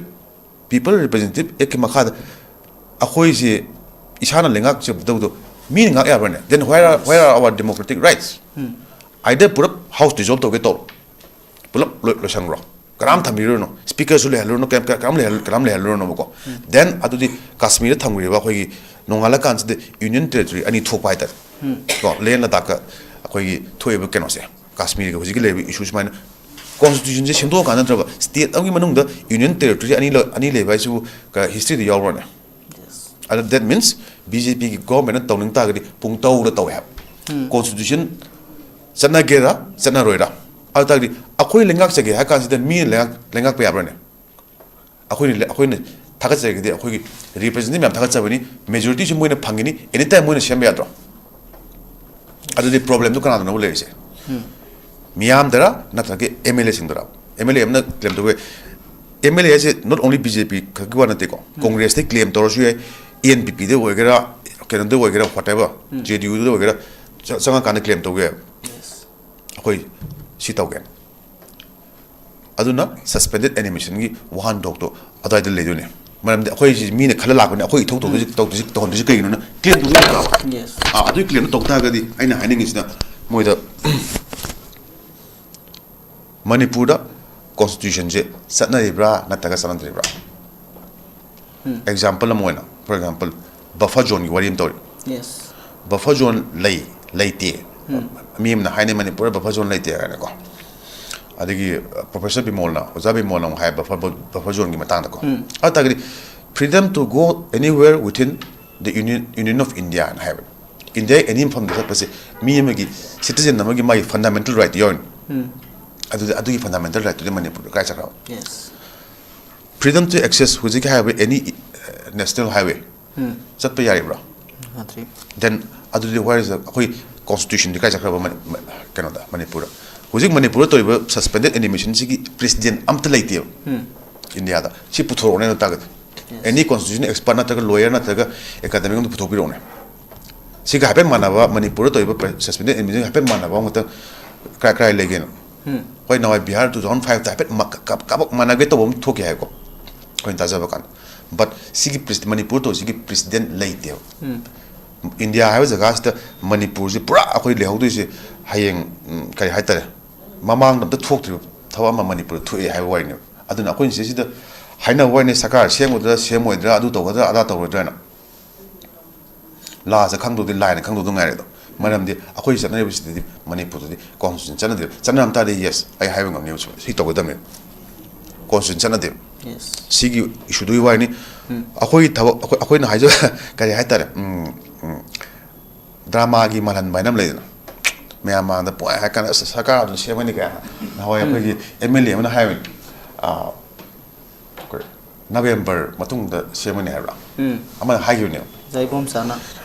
ꯄꯤꯄꯜ ꯔꯤꯄ꯭ꯔꯖꯦꯟꯇꯦꯇꯤꯚ ꯑꯦꯛꯀꯤ ꯃꯈꯥꯗ ꯑꯩꯈꯣꯏꯁꯤ ꯏꯁꯥꯅ ꯂꯩꯉꯥꯛꯆꯕꯗꯧꯗꯣ ꯃꯤꯅ ꯉꯥꯛ ꯌꯥꯕ꯭ꯔꯅꯦ? Then where are, where are our democratic rights? Either ꯄꯨꯂꯞ ꯍꯥꯎꯁ ꯗꯤꯖꯣꯜꯕ ꯇꯧꯒꯦ ꯇꯧꯔꯣ, ꯄꯨꯂꯞ ꯂꯣꯏ-, ꯂꯣꯏꯁꯟꯈ꯭ꯔꯣ, ꯀꯅꯥꯝ ꯊꯝꯕꯤꯔꯨꯔꯅꯨ, ꯁ꯭ꯄꯤꯀꯔꯁꯨ ꯂꯩꯍꯜꯂꯨꯔꯅꯨ, ꯀꯩꯝ-, ꯀꯅꯥꯝ ꯂꯩꯍꯜ-, ꯀꯅꯥꯝ ꯂꯩꯍꯜꯂꯨꯔꯅꯨꯕꯀꯣ꯫ Then ꯑꯗꯨꯗꯤ ꯀꯥꯁꯃꯤꯔꯗ ꯊꯝꯈ꯭ꯔꯤꯕ ꯑꯩꯈꯣꯏꯒꯤ ꯅꯣꯡꯉꯥꯜꯂꯀꯥꯟꯁꯤꯗ ꯌꯨꯅꯤꯌꯟ ꯇꯦꯔꯤꯇꯣꯔꯤ ꯑꯅꯤ ꯊꯣꯛꯄ ꯍꯥꯏꯇꯥꯔꯦ ꯀꯣ, ꯂꯦꯍ ꯂꯗꯥꯈꯀ ꯑꯩꯈꯣꯏꯒꯤ ꯊꯣꯛꯏꯕ ꯀꯩꯅꯣꯁꯦ, ꯀꯥꯁꯃꯤꯔꯒ ꯍꯧꯖꯤꯛꯀꯤ ꯂꯩꯔꯤꯕ ꯏꯁꯨ ꯁꯨꯃꯥꯏꯅ ꯀꯣꯟꯁꯇꯤꯇ꯭ꯌꯨꯁꯟꯁꯦ ꯁꯦꯝꯗꯣꯛꯑꯀꯥꯟꯗ ꯅꯠꯇ꯭ꯔꯕ ꯁ꯭ꯇꯦꯠ ꯑꯃꯒꯤ ꯃꯅꯨꯡꯗ ꯌꯨꯅꯤꯌꯟ ꯇꯦꯔꯤꯇꯣꯔꯤ ꯑꯅꯤ ꯂ-, ꯑꯅꯤ ꯂꯩꯕ ꯍꯥꯏꯁꯤꯕꯨ ꯀ-, ꯍꯤꯁꯇ꯭ꯔꯤꯗ ꯌꯥꯎꯕ꯭ꯔꯅꯦ? ꯑꯗ that means ꯕꯤ ꯖꯦ ꯄꯤꯒꯤ ꯒꯣꯔꯃꯦꯟꯅ ꯇꯧꯅꯤꯡ ꯇꯥꯔꯒꯗꯤ ꯄꯨꯡ ꯇꯧꯗ ꯇꯧꯋꯦ ꯍꯥꯏꯕ꯫ ꯀꯣꯟꯁꯇꯤꯇ꯭ꯌꯨꯁꯟ ꯆꯠꯅꯒꯦꯔꯥ ꯆꯠꯅꯔꯣꯏꯔꯥ? ꯑꯗꯨ ꯇꯥꯔꯗꯤ ꯑꯩꯈꯣꯏ ꯂꯩꯉꯥꯛꯆꯒꯦ ꯍꯥꯏ ꯀꯥꯟꯁꯤꯗ ꯃꯤꯅ ꯂꯩꯉꯥꯛ-, ꯂꯩꯉꯥꯛꯄ ꯌꯥꯕ꯭ꯔꯥꯅꯦ? ꯑꯩꯈꯣꯏꯅ ꯂꯩ-, ꯑꯩꯈꯣꯏꯅ ꯊꯥꯒꯠꯆꯔꯒꯗꯤ ꯑꯩꯈꯣꯏꯒꯤ ꯔꯤꯄ꯭ꯔꯖꯦꯟꯇꯦꯇꯤꯚ ꯃꯌꯥꯝ ꯊꯥꯒꯠꯆꯕꯅꯤ, ꯃꯦꯖꯣꯔꯤꯇꯤꯁꯨ ꯃꯣꯏꯅ ꯐꯪꯒꯅꯤ, ꯑꯦꯅꯤ ꯇꯥꯏꯝ ꯃꯣꯏꯅ ꯁꯦꯝꯕ ꯌꯥꯗ꯭ꯔꯣ? ꯑꯗꯨꯗꯤ ꯄ꯭ꯔꯣꯕ꯭ꯂꯦꯝꯗꯨ ꯀꯅꯥꯗꯅꯣꯕ ꯂꯩꯔꯤꯁꯦ? ꯃꯤꯌꯥꯝꯗꯔ ꯅꯠꯇ꯭ꯔꯒ ꯑꯦꯝ ꯑꯦꯜ ꯑꯦꯁꯤꯡꯗꯔ? ꯑꯦꯝ ꯑꯦꯜ ꯑꯦ ꯑꯃꯅ ꯀ꯭ꯂꯦꯝ ꯇꯧꯕ ꯌꯥꯏ꯫ ꯑꯦꯝ ꯑꯦꯜ ꯑꯦ ꯍꯥꯏꯁꯦ not only ꯕꯤ ꯖꯦ ꯄꯤ ꯈꯛꯀꯤ ꯋꯥ ꯅꯠꯇꯦꯀꯣ, ꯀꯣꯡꯒ꯭ꯔꯦꯁꯇꯩ ꯀ꯭ꯂꯦꯝ ꯇꯧꯔꯁꯨ ꯌꯥꯏ, ꯑꯦꯟ ꯄꯤ ꯄꯤꯗ ꯑꯣꯏꯒꯦꯔꯥ, ꯀꯩꯅꯣꯗ ꯑꯣꯏꯒꯦꯔꯥ, whatever, ꯖꯦ ꯗꯤ ꯌꯨꯗ ꯑꯣꯏꯒꯦꯔꯥ, ꯆ- ꯆꯪꯉꯀꯥꯟꯗ ꯀ꯭ꯂꯦꯝ ꯇꯧꯒꯦ ꯍꯥꯏꯕ꯫ ꯑꯩꯈꯣꯏ ꯁꯤ ꯇꯧꯒꯦ꯫ ꯑꯗꯨꯅ suspended animationꯒꯤ ꯋꯥꯍꯟꯊꯣꯛꯇꯣ ꯑꯗꯨꯋꯥꯏꯗ ꯂꯩꯗꯣꯏꯅꯦ꯫ ꯃꯔꯝꯗꯤ ꯑꯩꯈꯣꯏꯁꯤ ꯃꯤꯅ ꯈꯜꯂ ꯂꯥꯛꯄꯅꯤ, ꯑꯩꯈꯣꯏ ꯏꯊꯧ ꯇꯧꯗꯣꯏꯁꯤ, ꯇꯧꯗꯣꯏꯁꯤ, ꯇꯧꯍꯟꯗꯣꯏꯁꯤ ꯀꯩꯒꯤꯅꯣꯅ ꯀ꯭ꯂꯦꯝ ꯇꯧꯗꯣꯏꯅꯦꯕ꯫ Yes. ꯑꯥ, ꯑꯗꯨꯒꯤ ꯀ꯭ꯂꯦꯝꯗꯣ ꯇꯧ ꯇꯥꯔꯒꯗꯤ ꯑꯩꯅ ꯍꯥꯏꯅꯤꯡꯉꯤꯁꯤꯅ, ꯃꯣꯏꯗ ꯃꯅꯤꯄꯨꯔꯗ ꯀꯣꯟꯁꯇꯤꯇ꯭ꯌꯨꯁꯟꯁꯦ ꯆꯠꯅꯔꯤꯕ꯭ꯔꯥ ꯅꯠꯇ꯭ꯔꯒ ꯆꯠꯅꯗ꯭ꯔꯤꯕ꯭ꯔꯥ? ꯎꯝ. ꯑꯦꯛꯖꯥꯝꯄꯜ ꯑꯃ ꯑꯣꯏꯅ, for example, buffer zoneꯒꯤ ꯋꯥꯔꯤ ꯑꯃ ꯇꯧꯔꯤ꯫ Yes. Buffer zone ꯂꯩ, ꯂꯩꯇꯦ꯫ ꯎꯝ. ꯃꯤ ꯑꯃꯅ ꯍꯥꯏꯅꯩ ꯃꯅꯤꯄꯨꯔꯗ buffer zone ꯂꯩꯇꯦ ꯍꯥꯏꯅꯀꯣ꯫ ꯑꯗꯒꯤ professor ꯕꯤꯃꯣꯜꯅ, ꯑꯣꯖꯥ ꯕꯤꯃꯣꯜꯅ ꯑꯃꯨꯛ ꯍꯥꯏ buffer, buffer zoneꯒꯤ ꯃꯇꯥꯡꯗꯀꯣ꯫ ꯎꯝ. ꯑꯗꯨ ꯇꯥꯔꯒꯗꯤ freedom to go anywhere within the Union, Union of India ꯍꯥꯏꯅ ꯍꯥꯏꯕꯅꯤ꯫ ꯏꯟꯗꯤꯌꯥꯒꯤ ꯑꯦꯅꯤ ꯃꯐꯝꯗ ꯆꯠꯄꯁꯦ ꯃꯤ ꯑꯃꯒꯤ, citizen ꯑꯃꯒꯤ ꯃꯥꯒꯤ fundamental right ꯌꯥꯎꯔꯤꯅꯤ꯫ ꯎꯝ. ꯑꯗꯨꯗꯤ ꯑꯗꯨꯒꯤ fundamental rightꯇꯨꯗꯤ ꯃꯅꯤꯄꯨꯔꯗ ꯀꯥꯏ ꯆꯠꯈ꯭ꯔꯕ? Yes. Freedom to access ꯍꯧꯖꯤꯛꯀꯤ ꯍꯥꯏꯔꯤꯕ any national highway ꯎꯝ. ꯆꯠꯄ ꯌꯥꯔꯤꯕ꯭ꯔꯣ? ꯌꯥꯗ꯭ꯔꯤ. Then ꯑꯗꯨꯗꯤ where is the, ꯑꯩꯈꯣꯏ constitutionꯗꯤ ꯀꯥꯏ ꯆꯠꯈ꯭ꯔꯕ ꯃꯅꯤ-, ꯃ-, ꯀꯩꯅꯣꯗ, ꯃꯅꯤꯄꯨꯔꯗ? ꯍꯧꯖꯤꯛ ꯃꯅꯤꯄꯨꯔꯗ ꯇꯧꯔꯤꯕ suspended animationꯁꯤꯒꯤ precedent ꯑꯝꯇ ꯂꯩꯇꯦꯕ ꯎꯝ. ꯏꯟꯗꯤꯌꯥꯗ꯫ ꯁꯤ ꯄꯨꯊꯣꯔꯛꯑꯣꯅꯦ ꯑꯗꯨ ꯇꯥꯔꯒꯗꯤ꯫ Yes. Any constitution expert ꯅꯠꯇ꯭ꯔꯒ lawyer ꯅꯠꯇ꯭ꯔꯒ academic ꯑꯃꯗ ꯄꯨꯊꯣꯛꯄꯤꯔꯛꯑꯣꯅꯦ꯫ ꯁꯤꯒ ꯍꯥꯏꯐꯦꯠ ꯃꯥꯟꯅꯕ, ꯃꯅꯤꯄꯨꯔꯗ ꯇꯧꯔꯤꯕ suspended animation ꯍꯥꯏꯐꯦꯠ ꯃꯥꯟꯅꯕ ꯑꯃꯈꯛꯇ ꯀꯔꯥꯏ ꯀꯔꯥꯏ ꯂꯩꯒꯦꯅꯣ? ꯎꯝ. ꯍꯣꯏ, ꯅꯍꯥꯟꯋꯥꯏ ꯕꯤꯍꯥꯔ two thousand five ꯇ ꯍꯥꯏꯐꯦꯠ ꯃ-, ꯀ-, ꯀ-, ꯀꯥꯕꯛ ꯃꯥꯟꯅꯒꯦ ꯇꯧꯕ ꯑꯃ ꯊꯣꯛꯈꯤ ꯍꯥꯏꯀꯣ, ꯑꯩꯈꯣꯏꯅ ꯇꯥꯖꯕ ꯀꯥꯟꯗ꯫ But ꯁꯤꯒꯤ pres-, ꯃꯅꯤꯄꯨꯔ ꯇꯧꯔꯤꯁꯤꯒꯤ precedent ꯂꯩꯇꯦꯕ꯫ ꯎꯝ. ꯏꯟꯗꯤꯌꯥ ꯍꯥꯏꯕ ꯖꯒꯥꯁꯤꯗ ꯃꯅꯤꯄꯨꯔꯁꯤ ꯄꯨꯔꯥ ꯑꯩꯈꯣꯏ ꯂꯩꯍꯧꯗꯣꯏꯁꯦ ꯍꯌꯦꯡ, ꯎꯝ, ꯀꯔꯤ ꯍꯥꯏꯇꯥꯔꯦ, ꯃꯃꯥꯡꯗ ꯑꯝꯇ ꯊꯣꯛꯇ꯭ꯔꯤꯕ ꯊꯕꯛ ꯑꯃ ꯃꯅꯤꯄꯨꯔꯗ ꯊꯣꯛꯑꯦ ꯍꯥꯏꯕ ꯋꯥꯔꯤꯅꯦꯕ꯫ ꯑꯗꯨꯅ ꯑꯩꯈꯣꯏꯅ ꯁꯤꯁꯤꯗ ꯍꯥꯏꯅꯕ ꯋꯥꯔꯤꯅꯦ, ꯁꯔꯀꯥꯔ ꯁꯦꯝꯒꯗ꯭ꯔꯥ ꯁꯦꯝꯃꯣꯏꯗ꯭ꯔꯥ, ꯑꯗꯨ ꯇꯧꯒꯗ꯭ꯔꯥ ꯑꯗꯥ ꯇꯧꯔꯣꯏꯗ꯭ꯔꯥꯅ꯫ ꯂꯥꯁꯇ ꯈꯪꯗꯧꯗꯤ ꯂꯥꯏꯅ ꯈꯪꯗꯧꯗ ꯉꯥꯏꯔꯦꯗꯣ꯫ ꯃꯔꯝꯗꯤ ꯑꯩꯈꯣꯏ ꯆꯠꯅꯔꯤꯕꯁꯤꯗꯗꯤ ꯃꯅꯤꯄꯨꯔꯗꯗꯤ constitution ꯆꯠꯅꯗꯦꯕ꯫ ꯆꯠꯅꯔꯝ ꯇꯥꯔꯗꯤ yes, ꯑꯩ ꯍꯥꯏꯕ ꯉꯝꯅꯦꯕ, ꯁꯤ ꯇꯧꯒꯗꯕꯅꯦꯕ꯫ Constitution ꯆꯠꯅꯗꯦꯕ꯫ Yes. ꯁꯤꯒꯤ issue ꯗꯨꯒꯤ ꯋꯥꯔꯤꯅꯤ꯫ ꯎꯝ. ꯑꯩꯈꯣꯏꯒꯤ ꯊꯕꯛ, ꯑꯩꯈꯣꯏ, ꯑꯩꯈꯣꯏꯅ ꯍꯥꯏꯖ-, ꯀꯔꯤ ꯍꯥꯏꯇꯥꯔꯦ, ꯎꯝ, ꯎꯝ, drama ꯒꯤ ꯃꯥꯜꯍꯟꯕ ꯍꯥꯏꯅ ꯑꯃ ꯂꯩꯗꯅ, ꯃꯌꯥꯝ ꯃꯥꯡꯗ ꯄꯨꯡꯍꯥꯏ ꯍꯥꯏ ꯀꯥꯟꯗ "ꯑꯁ, ꯁꯔꯀꯥꯔ ꯑꯗꯨꯝ ꯁꯦꯝꯒꯅꯤ" ꯀꯥꯏꯅ꯫ ꯅꯍꯥꯟꯋꯥꯏ ꯎꯝ. ꯑꯩꯈꯣꯏꯒꯤ ꯑꯦꯝ ꯑꯦꯜ ꯑꯦ ꯑꯃꯅ ꯍꯥꯏꯕꯅꯤ, ꯑꯥ, ꯑꯩꯈꯣꯏ ꯅꯕꯦꯝꯕꯔ ꯃꯇꯨꯡꯗ ꯁꯦꯝꯒꯅꯤ ꯍꯥꯏꯕ꯭ꯔꯥ, ꯎꯝ. ꯑꯃꯅ ꯍꯥꯏꯈꯤꯕꯅꯦꯕ꯫ ꯖꯥꯏꯕꯣꯝ ꯆꯥꯅ.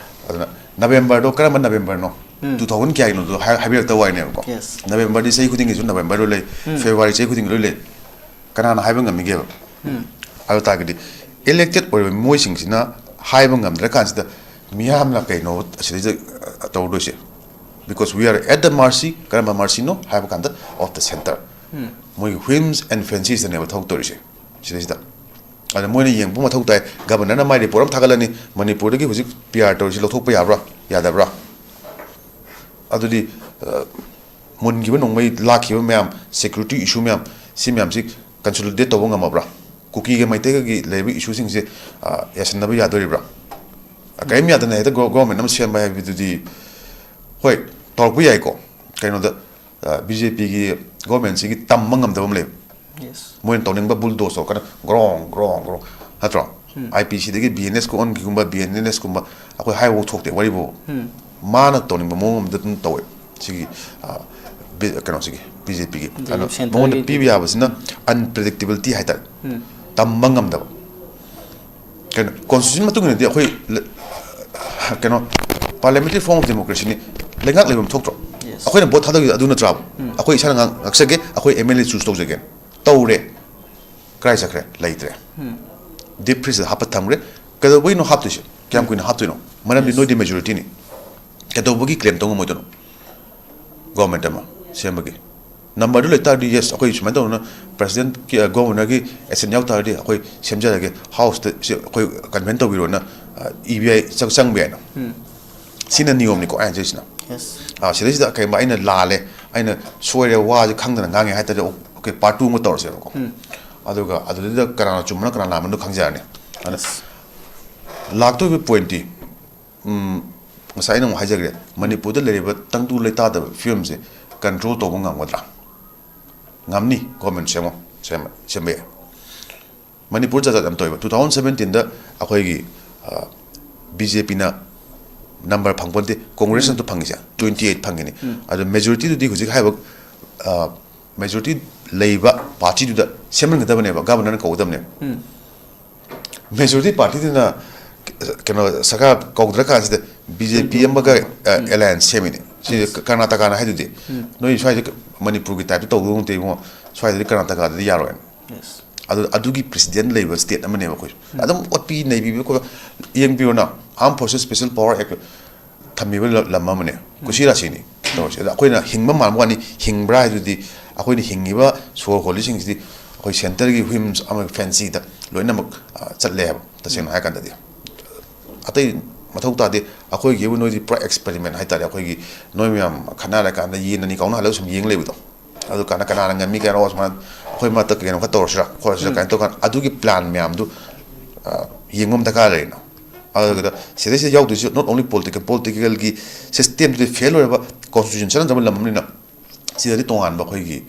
ꯑꯗꯨꯅ ꯅꯕꯦꯝꯕꯔꯗꯣ ꯀꯔꯝꯕ ꯅꯕꯦꯝꯕꯔꯅꯣ? ꯎꯝ. Two thousand ꯀꯌꯥꯒꯤꯅꯣꯗꯣ ꯍꯥꯏ-, ꯍꯥꯏꯕꯤꯔꯛꯇꯕ ꯋꯥꯅꯦꯕꯀꯣ꯫ Yes. ꯅꯕꯦꯝꯕꯔꯗꯤ ꯆꯍꯤ ꯈꯨꯗꯤꯡꯒꯤꯁꯨ ꯅꯕꯦꯝꯕꯔ ꯂꯣꯏ ꯂꯩ, ꯎꯝ. ꯐꯦꯕ꯭ꯔꯨꯋꯥꯔꯤ ꯆꯍꯤ ꯈꯨꯗꯤꯡꯒꯤ ꯂꯣꯏ ꯂꯩ꯫ ꯎꯝ. ꯑꯗꯨ ꯇꯥꯔꯒꯗꯤ elected ꯑꯣꯏꯔꯤꯕ ꯃꯤꯑꯣꯏꯁꯤꯡꯁꯤꯅ ꯍꯥꯏꯕ ꯉꯝꯗ꯭ꯔꯀꯥꯟꯁꯤꯗ ꯃꯤꯌꯥꯝꯅ ꯀꯩꯅꯣ ꯑꯁꯤꯗꯩꯗ, ꯑ, ꯇꯧꯗꯣꯏꯁꯦ? Because we are at the mercy, ꯀꯔꯝꯕ mercyꯅꯣ ꯍꯥꯏꯕ ꯀꯥꯟꯗ, of the centre. ꯃꯣꯏꯒꯤ whims and fancies ꯅꯦꯕ ꯊꯕꯛ ꯇꯧꯔꯤꯁꯦ ꯁꯤꯗꯩꯁꯤꯗ꯫ ꯑꯗ ꯃꯣꯏꯅ ꯌꯦꯡꯕ ꯃꯊꯧ ꯇꯥꯏ꯫ Governorꯅ ꯃꯥꯏ report ꯑꯃ ꯊꯥꯒꯠꯂꯅꯤ, ꯃꯅꯤꯄꯨꯔꯗꯒꯤ ꯍꯧꯖꯤꯛ P R ꯇꯧꯔꯤꯁꯤ ꯂꯧꯊꯣꯛꯄ ꯌꯥꯕ꯭ꯔꯥ, ꯌꯥꯗꯕ꯭ꯔꯥ? ꯑꯗꯨꯗꯤ, ꯑ, ꯃꯨꯟꯈꯤꯕ ꯅꯣꯡꯃꯩ ꯂꯥꯛꯈꯤꯕ ꯃꯌꯥꯝ, security issue ꯃꯌꯥꯝ, ꯁꯤ ꯃꯌꯥꯝꯁꯤ consolidate ꯇꯧꯕ ꯉꯝꯃꯕ꯭ꯔꯥ? ꯀꯨꯀꯤꯒ ꯃꯩꯇꯩꯒꯒꯤ ꯂꯩꯔꯤꯕ issueꯁꯤꯡꯁꯦ, ꯑ, ꯌꯥꯁꯟꯅꯕ ꯌꯥꯗꯣꯔꯤꯕ꯭ꯔꯥ? ꯑ, ꯀꯔꯤꯝ ꯌꯥꯗꯅ ꯍꯦꯛꯇ ꯒꯣ-, government ꯑꯃ ꯁꯦꯝꯕ ꯍꯥꯏꯕꯗꯨꯗꯤ, ꯍꯣꯏ, ꯇꯧꯔꯛꯄ ꯌꯥꯏꯀꯣ꯫ ꯀꯩꯅꯣꯗ, ꯑ, BJPꯒꯤ governmentꯁꯤꯒꯤ ꯇꯝꯕ ꯉꯝꯗꯕ ꯑꯃ ꯂꯩꯕ꯫ Yes. ꯃꯣꯏꯅ ꯇꯧꯅꯤꯡꯕ bulldoze ꯇꯧꯔꯀꯥꯟꯗ ꯒ꯭ꯔꯣꯡ ꯒ꯭ꯔꯣꯡ ꯒ꯭ꯔꯣꯡ, ꯅꯠꯇ꯭ꯔꯣ? IPCꯗꯒꯤ BNS ꯑꯣꯟꯈꯤꯒꯨꯝꯕ, BNNSꯀꯨꯝꯕ, ꯑꯩꯈꯣꯏ ꯍꯥꯏꯕꯐꯥꯎ ꯊꯣꯛꯇꯦ ꯋꯥꯔꯤꯕꯨ꯫ ꯃꯥꯅ ꯇꯧꯅꯤꯡꯕ ꯃꯑꯣꯡ ꯑꯃꯗ ꯑꯗꯨꯝ ꯇꯧꯋꯦ ꯁꯤꯒꯤ, ꯑ, ꯕꯤ-, ꯀꯩꯅꯣꯁꯤꯒꯤ, BJPꯒꯤ꯫ ꯑꯗꯨ ꯑꯗꯨꯅ centreꯒꯤ ꯃꯉꯣꯟꯗ ꯄꯤꯕ ꯌꯥꯕꯁꯤꯅ unpredictability ꯍꯥꯏꯇꯥꯔꯦ꯫ ꯇꯝꯕ ꯉꯝꯗꯕ꯫ ꯀꯩꯅꯣ, constitution ꯃꯇꯨꯡ ꯏꯟꯅꯗꯤ ꯑꯩꯈꯣꯏ ꯂ-, ꯀꯩꯅꯣ, parliamentary form of democracyꯅꯤ, ꯂꯩꯉꯥꯛ ꯂꯩꯐꯝ ꯊꯣꯛꯇ꯭ꯔꯣ? Yes. ꯑꯩꯈꯣꯏꯅ vote ꯊꯥꯗꯈꯤꯕ ꯑꯗꯨ ꯅꯠꯇ꯭ꯔꯥꯕ? ꯑꯩꯈꯣꯏ ꯏꯁꯥꯅ ꯉꯥꯡ-, ꯉꯥꯛꯆꯒꯦ, ꯑꯩꯈꯣꯏ MLA choose ꯇꯧꯖꯒꯦ꯫ ꯇꯧꯔꯦ꯫ ꯀꯗꯥꯏ ꯆꯠꯈ꯭ꯔꯦ? ꯂꯩꯇ꯭ꯔꯦ꯫ Deep freezeꯇ ꯍꯥꯞꯄ ꯊꯝꯈ꯭ꯔꯦ꯫ ꯀꯩꯗꯧꯕꯒꯤꯅꯣ ꯍꯥꯞꯇꯣꯏꯁꯦ? ꯀꯌꯥꯝ ꯀꯨꯏꯅ ꯍꯥꯞꯇꯣꯏꯅꯣ? ꯃꯔꯝꯗꯤ ꯅꯣꯏꯗꯤ majorityꯅꯤ꯫ ꯀꯩꯗꯧꯕꯒꯤ claim ꯇꯧ ꯉꯝꯃꯣꯏꯗꯣꯏꯅꯣ government ꯑꯃ ꯁꯦꯝꯕꯒꯤ? Numberꯗꯨ ꯂꯩ ꯇꯥꯔꯗꯤ, yes, ꯑꯩꯈꯣꯏ ꯁꯨꯃꯥꯏꯅ ꯇꯧꯗꯅ presidentꯀꯤ, ꯑ, governorꯒꯤ assent ꯌꯥꯎ ꯇꯥꯔꯗꯤ ꯑꯩꯈꯣꯏ ꯁꯦꯝꯖꯔꯒꯦ, houseꯇ ꯁꯤ ꯑꯩꯈꯣꯏ convene ꯇꯧꯕꯤꯔꯣꯅ, ꯑ, ꯏꯕ ꯌꯥꯏ, ꯆꯪ-, ꯆꯪꯕ ꯌꯥꯏꯅ꯫ ꯁꯤꯅ ꯅꯤꯌꯣꯝꯅꯤꯀꯣ ꯑꯩꯅ ꯍꯥꯏꯖꯔꯤꯁꯤꯅ꯫ Yes. ꯑ, ꯁꯤꯗꯩꯁꯤꯗ ꯀꯩꯒꯨꯝꯕ ꯑꯩꯅ ꯂꯥꯜꯂꯦ, ꯑꯩꯅ ꯁꯣꯏꯔꯦ, ꯋꯥꯁꯦ ꯈꯪꯗꯅ ꯉꯥꯡꯉꯦ ꯍꯥꯏ ꯇꯥꯔꯗꯤ, okay, part two ꯑꯃ ꯇꯧꯔꯁꯦꯕꯀꯣ꯫ ꯑꯗꯨꯒ ꯑꯗꯨꯗꯩꯗ ꯀꯅꯥꯅ ꯆꯨꯝꯕꯅꯣ ꯀꯅꯥꯅ ꯂꯥꯟꯕꯅꯣ ꯈꯪꯖꯔꯅꯤ꯫ ꯑꯗꯨꯅ ꯂꯥꯛꯇꯣꯏꯕ pointꯇꯤ, ꯎꯝ, ꯉꯁꯥꯏ ꯑꯩꯅ ꯑꯃꯨꯛ ꯍꯥꯏꯖꯈ꯭ꯔꯦ, ꯃꯅꯤꯄꯨꯔꯗ ꯂꯩꯔꯤꯕ ꯇꯪꯗꯨ ꯂꯩꯇꯥꯗꯕ ꯐꯤꯕꯝꯁꯦ control ꯇꯧꯕ ꯉꯝꯒꯗ꯭ꯔꯥ? ꯉꯝꯅꯤ, government ꯁꯦꯝꯃꯣ, ꯁꯦꯝꯕ, ꯁꯦꯝꯕ ꯌꯥꯏ꯫ ꯃꯅꯤꯄꯨꯔ ꯖꯥꯠ ꯖꯥꯠ ꯌꯥꯝ ꯇꯧꯋꯦꯕ꯫ Two thousand seventeenꯗ ꯑꯩꯈꯣꯏꯒꯤ, ꯑ, BJPꯅ number ꯐꯪꯄꯣꯟꯇꯦ, Congressꯅ ꯑꯗꯨ ꯐꯪꯉꯤꯁꯦ, twenty eight ꯐꯪꯉꯤꯅꯤ꯫ ꯑꯗꯣ majorityꯗꯨꯗꯤ ꯍꯧꯖꯤꯛ ꯍꯥꯏꯔꯤꯕ, ꯑ, majority ꯂꯩꯕ partyꯗꯨꯗ ꯁꯦꯝꯍꯟꯒꯗꯕꯅꯦꯕ, governorꯅ ꯀꯧꯒꯗꯕꯅꯦꯕ꯫ Majority partyꯗꯨꯅ, ꯀꯩꯅꯣ, ꯁꯔꯀꯥꯔ ꯀꯧꯗ꯭ꯔꯀꯥꯟꯁꯤꯗ BJP ꯑꯃꯒ, ꯑ, alliance ꯁꯦꯝꯃꯤꯅꯦ꯫ ꯁꯤ ꯀꯔꯅꯥꯇꯀꯥꯅ ꯍꯥꯏꯗꯨꯗꯤ, "ꯅꯣꯏ ꯁ꯭ꯋꯥꯏꯗ ꯃꯅꯤꯄꯨꯔꯒꯤ typeꯇ ꯇꯧꯗꯧ ꯅꯠꯇꯦ ꯏꯕꯨꯡꯉꯣ, ꯁ꯭ꯋꯥꯏꯗꯗꯤ ꯀꯔꯅꯥꯇꯀꯥꯗꯗꯤ ꯌꯥꯔꯣꯏꯅ"꯫ Yes. ꯑꯗꯨ ꯑꯗꯨꯒꯤ ꯄ꯭ꯔꯦꯁꯤꯗꯦꯟ ꯂꯩꯕ ꯁ꯭ꯇꯦꯠ ꯑꯃꯅꯦꯕ ꯑꯩꯈꯣꯏ꯫ ꯑꯗꯨꯝ ꯑꯣꯠꯄꯤ ꯅꯩꯕꯤꯕ ꯈꯣꯠꯄ꯫ ꯌꯦꯡꯕꯤꯌꯨꯅ, Armed Forces Special Power Act ꯊꯝꯃꯤꯕ ꯂ- ꯂꯝ ꯑꯃꯅꯦ꯫ ꯀꯨꯁꯤ ꯔꯥꯁꯤꯅꯤ ꯇꯧꯔꯤꯁꯦ꯫ ꯑꯗ ꯑꯩꯈꯣꯏꯅ ꯍꯤꯡꯕ ꯃꯥꯟꯕ ꯋꯥꯅꯤ, ꯍꯤꯡꯕ꯭ꯔꯥ ꯍꯥꯏꯗꯨꯗꯤ ꯑꯩꯈꯣꯏꯅ ꯍꯤꯡꯉꯤꯕ ꯁꯣꯔ ꯍꯣꯜꯂꯤꯁꯤꯡꯁꯤꯗꯤ ꯑꯩꯈꯣꯏ ꯁꯦꯟꯇꯔꯒꯤ ꯋꯤꯝꯁ ꯑꯃ ꯐꯦꯟꯁꯤꯗ ꯂꯣꯏꯅꯃꯛ, ꯑ, ꯆꯠꯂꯦ ꯍꯥꯏꯕ, ꯇꯁꯦꯡꯅ ꯍꯥꯏꯔꯀꯥꯟꯗꯗꯤ꯫ ꯑꯇꯩ ꯃꯊꯧ ꯇꯥꯗꯦ꯫ ꯑꯩꯈꯣꯏꯒꯤ ꯑꯣꯏꯅ ꯅꯣꯏꯗꯤ ꯄꯨꯔꯥ ꯑꯦꯛꯁꯄꯦꯔꯤꯃꯦꯟ ꯍꯥꯏꯇꯥꯔꯦ꯫ ꯑꯩꯈꯣꯏꯒꯤ ꯅꯣꯏ ꯃꯌꯥꯝ ꯈꯠꯅꯔꯀꯥꯟꯗ ꯌꯦꯟ ꯑꯅꯤ ꯀꯥꯎꯅ ꯍꯜꯂꯒ ꯁꯨꯝ ꯌꯦꯡ ꯂꯩꯕꯗꯣ꯫ ꯑꯗꯨ ꯀꯥꯟꯗ ꯀꯅꯥꯅ ꯉꯝꯃꯤ, ꯀꯅꯥꯅ ꯁꯨꯃꯥꯏꯅ ꯑꯩꯈꯣꯏ ꯃꯔꯛꯇ ꯀꯩꯅꯣ ꯈꯔ ꯇꯧꯔꯁꯤꯔꯥ ꯈꯣꯠꯂꯁꯤꯔꯥ ꯀꯥꯏꯅ ꯇꯧꯀꯥꯟꯗ ꯑꯗꯨꯒꯤ ꯄ꯭ꯂꯥꯟ ꯃꯌꯥꯝꯗꯨ, ꯑ, ꯌꯦꯡꯕ ꯑꯃ ꯗꯔꯀꯥꯔ ꯂꯩꯔꯦꯅ꯫ ꯑꯗꯨꯒ ꯁꯤꯗꯩꯁꯤꯗ ꯌꯥꯎꯗꯣꯏꯁꯤ not only political, ꯄꯣꯂꯤꯇꯤꯀꯦꯜꯒꯤ ꯁꯤꯁꯇꯦꯝꯗꯨꯗꯤ ꯐꯦꯜ ꯑꯣꯏꯔꯕ, ꯀꯣꯟꯁꯇꯤꯇ꯭ꯌꯨꯁꯟ ꯆꯠꯅꯗꯕ ꯂꯝ ꯑꯃꯅꯤꯅ ꯁꯤꯗꯗꯤ ꯇꯣꯉꯥꯟꯕ ꯑꯩꯈꯣꯏꯒꯤ,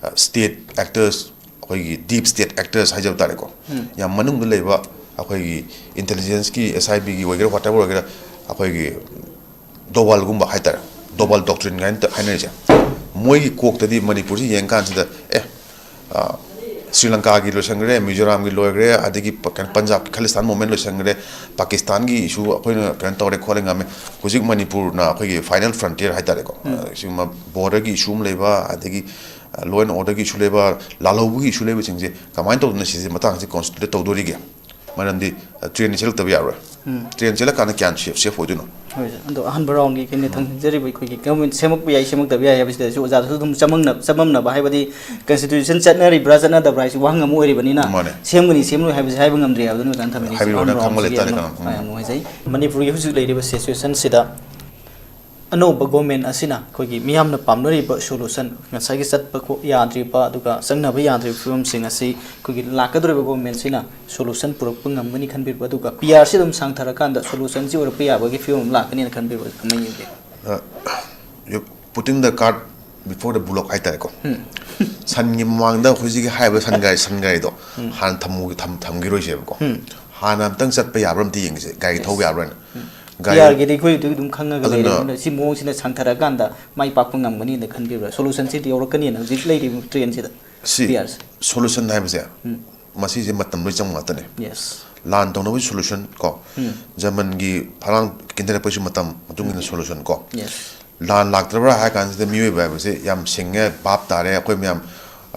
ꯑ, ꯁ꯭ꯇꯦꯠ ꯑꯦꯛꯇꯔꯁ, ꯑꯩꯈꯣꯏꯒꯤ ꯗꯤꯞ ꯁ꯭ꯇꯦꯠ ꯑꯦꯛꯇꯔꯁ ꯍꯥꯏꯖꯕ ꯇꯥꯔꯦꯀꯣ꯫ ꯌꯥꯝ ꯃꯅꯨꯡꯗ ꯂꯩꯕ ꯑꯩꯈꯣꯏꯒꯤ ꯏꯟꯇꯦꯂꯤꯖꯦꯟꯁꯀꯤ, ꯑꯦꯁ ꯑꯥꯏ ꯕꯤꯒꯤ ꯑꯣꯏꯒꯦꯔꯥ, ꯋꯥꯠ ꯑꯦꯚꯔ ꯑꯣꯏꯒꯦꯔꯥ, ꯑꯩꯈꯣꯏꯒꯤ ꯗꯣꯕꯥꯜꯒꯨꯝꯕ ꯍꯥꯏꯇꯥꯔꯦ, ꯗꯣꯕꯥꯜ ꯗꯣꯛꯇ꯭ꯔꯤꯟ ꯀꯥꯏꯅ ꯇ- ꯍꯥꯏꯅꯔꯤꯁꯦ꯫ ꯃꯣꯏꯒꯤ ꯀꯣꯛꯇꯗꯤ ꯃꯅꯤꯄꯨꯔꯁꯤ ꯌꯦꯡꯀꯥꯟꯁꯤꯗ, ꯑꯦ, ꯑ, ꯁ꯭ꯔꯤ ꯂꯪꯀꯥꯒꯤ ꯂꯣꯏꯁꯟꯈ꯭ꯔꯦ, ꯃꯤꯖꯣꯔꯥꯝꯒꯤ ꯂꯣꯏꯈ꯭ꯔꯦ, ꯑꯗꯒꯤ ꯄ- ꯀꯩꯅꯣ, ꯄꯟꯖꯥꯕꯀꯤ ꯈꯥꯂꯤꯁꯇꯥꯟ ꯃꯨꯚꯃꯦꯟ ꯂꯣꯏꯁꯟꯈ꯭ꯔꯦ, ꯄꯥꯀꯤꯁꯇꯥꯟꯒꯤ ꯏꯁꯨ ꯑꯩꯈꯣꯏꯅ ꯀꯩꯅꯣ ꯇꯧꯔꯦ ꯈꯣꯠꯂꯦ ꯉꯝꯃꯦ꯫ ꯍꯧꯖꯤꯛ ꯃꯅꯤꯄꯨꯔꯅ ꯑꯩꯈꯣꯏꯒꯤ ꯐꯥꯏꯅꯦꯜ ꯐ꯭ꯔꯟꯇꯤꯌꯔ ꯍꯥꯏꯇꯥꯔꯦꯀꯣ꯫ ꯑ, ꯁꯤꯒꯨꯝꯕ ꯕꯣꯔꯗꯔꯒꯤ ꯏꯁꯨ ꯑꯃ ꯂꯩꯕ, ꯑꯗꯒꯤ, ꯑ, ꯂꯣ ꯑꯦꯟ ꯑꯣꯔꯗꯔꯒꯤ ꯏꯁꯨ ꯂꯩꯕ, ꯂꯥꯜꯍꯧꯕꯒꯤ ꯏꯁꯨ ꯂꯩꯕꯁꯤꯡꯁꯦ ꯀꯃꯥꯏꯅ ꯇꯧꯗꯅ ꯁꯤꯁꯦ ꯃꯇꯥꯡꯁꯦ ꯀꯣꯟꯁꯤꯗꯔ ꯇꯧꯗꯣꯔꯤꯒꯦ? ꯃꯔꯝꯗꯤ, ꯑ, ꯇ꯭ꯔꯦꯟꯗꯤ ꯆꯦꯜꯂꯛꯇꯕ ꯌꯥꯔꯣꯏ꯫ ꯇ꯭ꯔꯦꯟ ꯆꯦꯜꯂꯀꯥꯟꯗ ꯀꯌꯥꯝ ꯁꯦꯐ, ꯁꯦꯐ ꯑꯣꯏꯗꯣꯏꯅꯣ? ꯍꯣꯏ, ꯁꯥꯔ꯫ ꯑꯗꯣ ꯑꯍꯥꯟꯕ ꯔꯥꯎꯟꯒꯤ ꯑꯩꯈꯣꯏꯅ ꯊꯝꯖꯤꯟꯖꯔꯤꯕ ꯑꯩꯈꯣꯏꯒꯤ ꯒꯃꯦꯟ ꯁꯦꯝꯃꯛꯄ ꯌꯥꯏ, ꯁꯦꯝꯃꯛꯇꯕ ꯌꯥꯏ ꯍꯥꯏꯕꯁꯤꯗꯁꯨ ꯑꯣꯖꯥꯗꯁꯨ ꯑꯗꯨꯝ ꯆꯃꯝꯅ-, ꯆꯃꯝꯅꯕ ꯍꯥꯏꯕꯗꯤ ꯀꯟꯁꯇꯤꯇ꯭ꯌꯨꯁꯟ ꯆꯠꯅꯔꯤꯕ꯭ꯔꯥ ꯆꯠꯅꯗꯕ꯭ꯔꯥ ꯍꯥꯏꯁꯤ ꯋꯥꯍꯪ ꯑꯃ ꯑꯣꯏꯔꯤꯕꯅꯤꯅ ꯃꯥꯅꯦ꯫ ꯁꯦꯝꯒꯅꯤ ꯁꯦꯝꯂꯣꯏ ꯍꯥꯏꯕꯁꯤ ꯍꯥꯏꯕ ꯉꯝꯗ꯭ꯔꯤ ꯍꯥꯏꯕꯗꯨꯅꯤ ꯑꯣꯖꯥꯅ ꯊꯝꯕꯤꯔꯤꯁꯤ꯫ ꯍꯥꯏꯕꯤꯔꯣꯅꯦ, ꯑꯍꯥꯟꯕ ꯈꯪꯕ ꯔꯥꯎꯟꯁꯤꯒꯤ ꯂꯩꯇꯥꯔꯦ ꯑꯗꯨꯅ ꯀꯅꯥ? ꯎꯝ꯫ ꯌꯥꯝ ꯅꯨꯡꯉꯥꯏꯖꯩ꯫ ꯃꯅꯤꯄꯨꯔꯒꯤ ꯍꯧꯖꯤꯛ ꯂꯩꯔꯤꯕ ꯁꯤꯆꯨꯋꯦꯁꯟꯁꯤꯗ ꯑꯅꯧꯕ ꯒꯣꯔꯃꯦꯟ ꯑꯁꯤꯅ ꯑꯩꯈꯣꯏꯒꯤ ꯃꯤꯌꯥꯝꯅ ꯄꯥꯝꯅꯔꯤꯕ ꯁꯣꯂꯨꯁꯟ, ꯉꯁꯥꯏꯒꯤ ꯆꯠꯄ ꯈꯣ-, ꯌꯥꯗ꯭ꯔꯤꯕ, ꯑꯗꯨꯒ ꯆꯪꯅꯕ ꯌꯥꯗ꯭ꯔꯤꯕ ꯐꯤꯕꯝꯁꯤꯡ ꯑꯁꯤ ꯑꯩꯈꯣꯏꯒꯤ ꯂꯥꯛꯀꯗꯧꯔꯤꯕ ꯒꯣꯔꯃꯦꯟꯁꯤꯅ ꯁꯣꯂꯨꯁꯟ ꯄꯨꯔꯛꯄ ꯉꯝꯒꯅꯤ ꯈꯟꯕꯤꯕ꯭ꯔꯥ? ꯑꯗꯨꯒ ꯄꯤ ꯑꯥꯔꯁꯤ ꯑꯗꯨꯝ ꯁꯥꯡꯊꯔꯀꯥꯟꯗ ꯁꯣꯂꯨꯁꯟꯁꯤ ꯑꯣꯏꯔꯛꯄ ꯌꯥꯕꯒꯤ ꯐꯤꯕꯝ ꯑꯃ ꯂꯥꯛꯀꯅꯤꯅ ꯈꯟꯕꯤꯕ꯭ꯔꯥ? ꯀꯃꯥꯏꯅ ꯌꯦꯡꯒꯦ? ꯑ, you putting the cart before the bullock ꯍꯥꯏꯇꯥꯔꯦꯀꯣ꯫ ꯁꯟꯒꯤ ꯃꯃꯥꯡꯗ ꯑꯩꯈꯣꯏꯁꯤꯒꯤ ꯍꯥꯏꯔꯤꯕ ꯁꯟ ꯒꯥꯔꯤ, ꯁꯟ ꯒꯥꯔꯤꯗꯣ ꯍꯥꯟꯅ ꯊꯝꯃꯨ-, ꯊꯝ-, ꯊꯝꯈꯤꯔꯣꯏꯁꯦꯕꯀꯣ꯫ ꯍꯥꯟꯅ ꯑꯝꯇꯪ ꯆꯠꯄ ꯌꯥꯕ꯭ꯔꯥ ꯑꯝꯇ ꯌꯦꯡꯁꯦ, ꯒꯥꯔꯤ ꯊꯧꯕ ꯌꯥꯕ꯭ꯔꯥꯅ꯫ ꯒꯥꯔꯤ ꯄꯤ ꯑꯥꯔꯒꯤꯗꯤ ꯑꯩꯈꯣꯏ ꯑꯗꯨꯝ ꯈꯪꯉꯒ ꯑꯗꯨꯅ ꯂꯩꯔꯦ꯫ ꯑꯗꯨꯅ ꯁꯤ ꯃꯑꯣꯡꯁꯤꯅ ꯁꯥꯡꯊꯔꯛꯑꯀꯥꯟꯗ ꯃꯥꯏ ꯄꯥꯛꯄ ꯉꯝꯒꯅꯤꯅ ꯈꯟꯕꯤꯕ꯭ꯔꯥ? ꯁꯣꯂꯨꯁꯟꯁꯤꯗꯤ ꯌꯧꯔꯛꯀꯅꯤꯅ ꯍꯧꯖꯤꯛ ꯂꯩꯔꯤꯕ ꯇ꯭ꯔꯦꯟꯁꯤꯗ? ꯁꯤ ꯄꯤ ꯑꯥꯔꯁꯦ꯫ ꯁꯣꯂꯨꯁꯟ ꯍꯥꯏꯕꯁꯦ ꯃꯁꯤꯁꯦ ꯃꯇꯝ ꯂꯣꯏ ꯆꯪꯕ ꯉꯥꯛꯇꯅꯦ꯫ ꯌꯦꯁ꯫ ꯂꯥꯟ ꯇꯧꯅꯕꯒꯤ ꯁꯣꯂꯨꯁꯟ ꯀꯣ, ꯖꯔꯃꯟꯒꯤ ꯐꯂꯥꯡ ꯀꯤꯟꯊꯔꯛꯄꯒꯤꯁꯨ ꯃꯇꯝ ꯃꯇꯨꯡ ꯏꯟꯅ ꯁꯣꯂꯨꯁꯟ ꯀꯣ꯫ ꯌꯦꯁ꯫ ꯂꯥꯟ ꯂꯥꯛꯇ꯭ꯔꯕ꯭ꯔꯥ ꯍꯥꯏ ꯀꯥꯟꯁꯤꯗ ꯃꯤꯑꯣꯏꯕ ꯍꯥꯏꯕꯁꯦ ꯌꯥꯝ ꯁꯤꯡꯉꯦ, ꯚꯥꯞ ꯇꯥꯔꯦ꯫ ꯑꯩꯈꯣꯏ ꯃꯌꯥꯝ,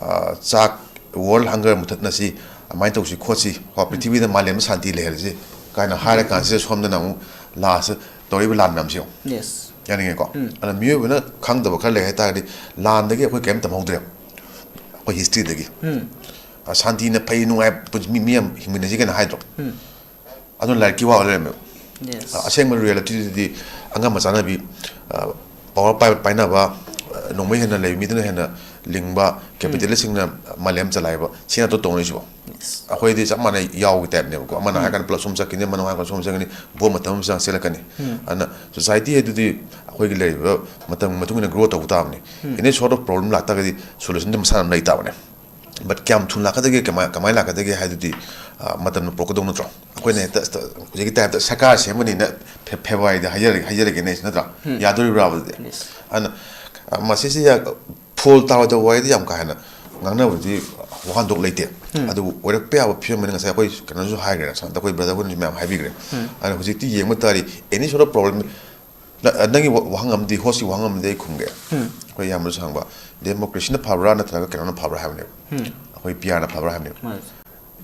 ꯑ, ꯆꯥꯛ ꯋꯥꯔꯜ ꯍꯪꯒꯔ ꯃꯨꯊꯠꯅꯁꯤ, ꯑꯗꯨꯃꯥꯏꯅ ꯇꯧꯁꯤ ꯈꯣꯠꯁꯤ, ꯀꯣ, ꯄ꯭ꯔꯤꯊꯤꯕꯤꯗ ꯃꯥꯂꯦꯝ ꯁꯥꯟꯇꯤ ꯂꯩꯍꯜꯂꯁꯤ ꯀꯥꯏꯅ ꯍꯥꯏꯔ ꯀꯥꯟꯁꯤꯗ ꯁꯣꯝꯗꯅ ꯑꯃꯨꯛ ꯂꯥꯁꯇ ꯇꯧꯔꯛꯏꯕ ꯂꯥꯟ ꯃꯌꯥꯝꯁꯦ ꯌꯦꯡꯉꯨ꯫ ꯌꯦꯁ꯫ ꯌꯥꯅꯤꯡꯉꯦꯀꯣ? ꯎꯝ꯫ ꯑꯗꯨꯅ ꯃꯤꯑꯣꯏꯕꯅ ꯈꯪꯗꯕ ꯈꯔ ꯂꯩ ꯍꯥꯏꯇꯥꯔꯒꯗꯤ, ꯂꯥꯟꯗꯒꯤ ꯑꯩꯈꯣꯏ ꯀꯔꯤꯝ ꯇꯝꯍꯧꯗ꯭ꯔꯦ, ꯑꯩꯈꯣꯏ ꯍꯤꯁꯇ꯭ꯔꯤꯗꯒꯤ꯫ ꯎꯝ꯫ ꯁꯥꯟꯇꯤꯅ ꯐꯩ, ꯅꯨꯡꯉꯥꯏ, ꯄꯨꯟꯁꯤ-, ꯃꯤ, ꯃꯤ ꯌꯥꯝ ꯍꯤꯡꯃꯤꯟꯅꯁꯤ ꯀꯩꯅ ꯍꯥꯏꯗ꯭ꯔꯣ? ꯎꯝ꯫ ꯑꯗꯨꯅ ꯂꯥꯏꯔꯤꯛꯀꯤ ꯋꯥ ꯂꯩꯔꯝꯃꯦꯕ꯫ ꯌꯦꯁ꯫ ꯑꯁꯦꯡꯕ ꯔꯤꯌꯦꯂꯤꯇꯤꯗꯨꯗꯤ ꯑꯉꯝꯕ ꯆꯥꯟꯅꯕꯤ, ꯄꯋꯥꯔ ꯄꯥꯏꯕ ꯄꯥꯏꯅꯕ, ꯅꯣꯡꯃꯩ ꯍꯦꯟꯅ ꯂꯩꯕ ꯃꯤꯗꯨꯅ ꯍꯦꯟꯅ ꯂꯤꯡꯕ, ꯀꯦꯄꯤꯇꯦꯂꯤꯁꯁꯤꯡꯅ ꯃꯥꯂꯦꯝ ꯆꯂꯥꯏꯕ, ꯁꯤ ꯅꯠꯇ꯭ꯔꯣ ꯇꯧꯅꯔꯤꯁꯤꯕꯣ? ꯌꯦꯁ꯫ ꯑꯩꯈꯣꯏꯗꯤ ꯆꯞ ꯃꯥꯟꯅꯩ, ꯌꯥꯎꯒꯤ ꯇꯥꯏꯞꯅꯦꯕꯀꯣ꯫ ꯑꯃꯅ ꯎꯝ꯫ ꯍꯥꯏꯔꯀꯥꯟꯗ ꯄꯨꯂꯞ ꯁꯣꯝ ꯆꯠꯈꯤꯅꯤ, ꯑꯃꯅ ꯍꯥꯏꯔꯀꯥꯟꯗ ꯁꯣꯝ ꯆꯠꯈꯤꯅꯤ, ꯕꯣꯝ ꯃꯇꯝ ꯑꯃ ꯆꯪ ꯆꯦꯜꯂꯛꯀꯅꯤ꯫ ꯎꯝ꯫ ꯑꯗꯨꯅ ꯁꯣꯁꯥꯏꯇꯤ ꯍꯥꯏꯗꯨꯗꯤ ꯑꯩꯈꯣꯏꯒꯤ ꯂꯩꯔꯤꯕ ꯃꯇꯝꯒꯤ ꯃꯇꯨꯡ ꯏꯟꯅ ꯒ꯭ꯔꯣ ꯇꯧꯕ ꯇꯥꯕꯅꯤ꯫ ꯎꯝ꯫ ꯑꯦꯅꯤ ꯁꯣꯔꯠ ꯑꯣꯐ ꯄ꯭ꯔꯣꯕ꯭ꯂꯦꯝ ꯂꯥꯛꯇꯥꯔꯒꯗꯤ ꯁꯣꯂꯨꯁꯟꯗꯤ ꯃꯁꯥꯅ ꯑꯗꯨꯝ ꯂꯩ ꯇꯥꯕꯅꯦ꯫ ꯕꯠ ꯀꯌꯥꯝ ꯊꯨꯅ ꯂꯥꯛꯀꯗꯒꯦ, ꯀꯃꯥꯏ-, ꯀꯃꯥꯏꯅ ꯂꯥꯛꯀꯗꯒꯦ ꯍꯥꯏꯗꯨꯗꯤ, ꯑ, ꯃꯇꯝꯅ ꯄꯨꯔꯛꯀꯗꯧ ꯅꯠꯇ꯭ꯔꯣ? ꯑꯩꯈꯣꯏꯅ ꯍꯦꯛꯇ ꯁ-, ꯍꯧꯖꯤꯛꯀꯤ ꯇꯥꯏꯞꯇ ꯁꯔꯀꯥꯔ ꯁꯦꯝꯒꯅꯤꯅ ꯐꯦ-, ꯐꯦꯕ꯭ꯋꯥꯔꯤꯗ ꯍꯥꯏꯖꯔꯒꯦ, ꯍꯥꯏꯖꯔꯒꯦꯅꯦ ꯑꯩꯁꯦ, ꯅꯠꯇ꯭ꯔꯥ? ꯎꯝ꯫ ꯌꯥꯗꯣꯔꯤꯕ꯭ꯔꯥꯕ ꯑꯗꯨꯗꯤ? ꯌꯦꯁ꯫ ꯑꯗꯨꯅ, ꯑ, ꯃꯁꯤꯁꯤ ꯌꯥ-, ꯐꯣꯜ ꯇꯥꯔꯣꯏꯗꯕ ꯋꯥꯔꯤꯗꯤ ꯌꯥꯝ ꯀꯥ ꯍꯦꯟꯅ ꯉꯥꯡꯅꯕꯗꯤ ꯋꯥꯍꯟꯊꯣꯛ ꯂꯩꯇꯦ꯫ ꯎꯝ꯫ ꯑꯗꯨꯕꯨ ꯑꯣꯏꯔꯛꯄ ꯌꯥꯕ ꯐꯤꯕꯝ ꯑꯃꯅ ꯉꯁꯥꯏ ꯑꯩꯈꯣꯏ ꯀꯩꯅꯣꯁꯨ ꯍꯥꯏꯈ꯭ꯔꯦ, ꯁꯥꯟꯅꯗ ꯑꯩꯈꯣꯏ ꯕ꯭ꯔꯗꯔ ꯍꯣꯏꯅꯁꯨ ꯃꯌꯥꯝ ꯍꯥꯏꯕꯤꯈ꯭ꯔꯦ꯫ ꯎꯝ꯫ ꯑꯗꯨꯅ ꯍꯧꯖꯤꯛꯇꯤ ꯌꯦꯡꯕ ꯇꯥꯔꯗꯤ, ꯑꯦꯅꯤ ꯁꯣꯔꯠ ꯑꯣꯐ ꯄ꯭ꯔꯣꯕ꯭ꯂꯦꯝ, ꯅ-, ꯅꯪꯒꯤ ꯋꯥ-, ꯋꯥꯍꯪ ꯑꯃꯗꯤ, ꯍꯣꯁꯀꯤ ꯋꯥꯍꯪ ꯑꯃꯗꯤ ꯑꯩ ꯈꯨꯝꯒꯦ꯫ ꯎꯝ꯫ ꯑꯩꯈꯣꯏ ꯏꯌꯥꯝꯕꯁꯨ ꯍꯪꯕ, ꯗꯦꯃꯣꯀ꯭ꯔꯦꯁꯤꯅ ꯐꯕ꯭ꯔꯥ ꯅꯠꯇ꯭ꯔꯒ ꯀꯩꯅꯣꯅ ꯐꯕ꯭ꯔꯥ ꯍꯥꯏꯕꯅꯦꯕ꯫ ꯎꯝ꯫ ꯑꯩꯈꯣꯏ ꯄꯤ ꯑꯥꯔꯅ ꯐꯕ꯭ꯔꯥ ꯍꯥꯏꯕꯅꯦꯕ꯫ ꯃꯥꯅꯦ꯫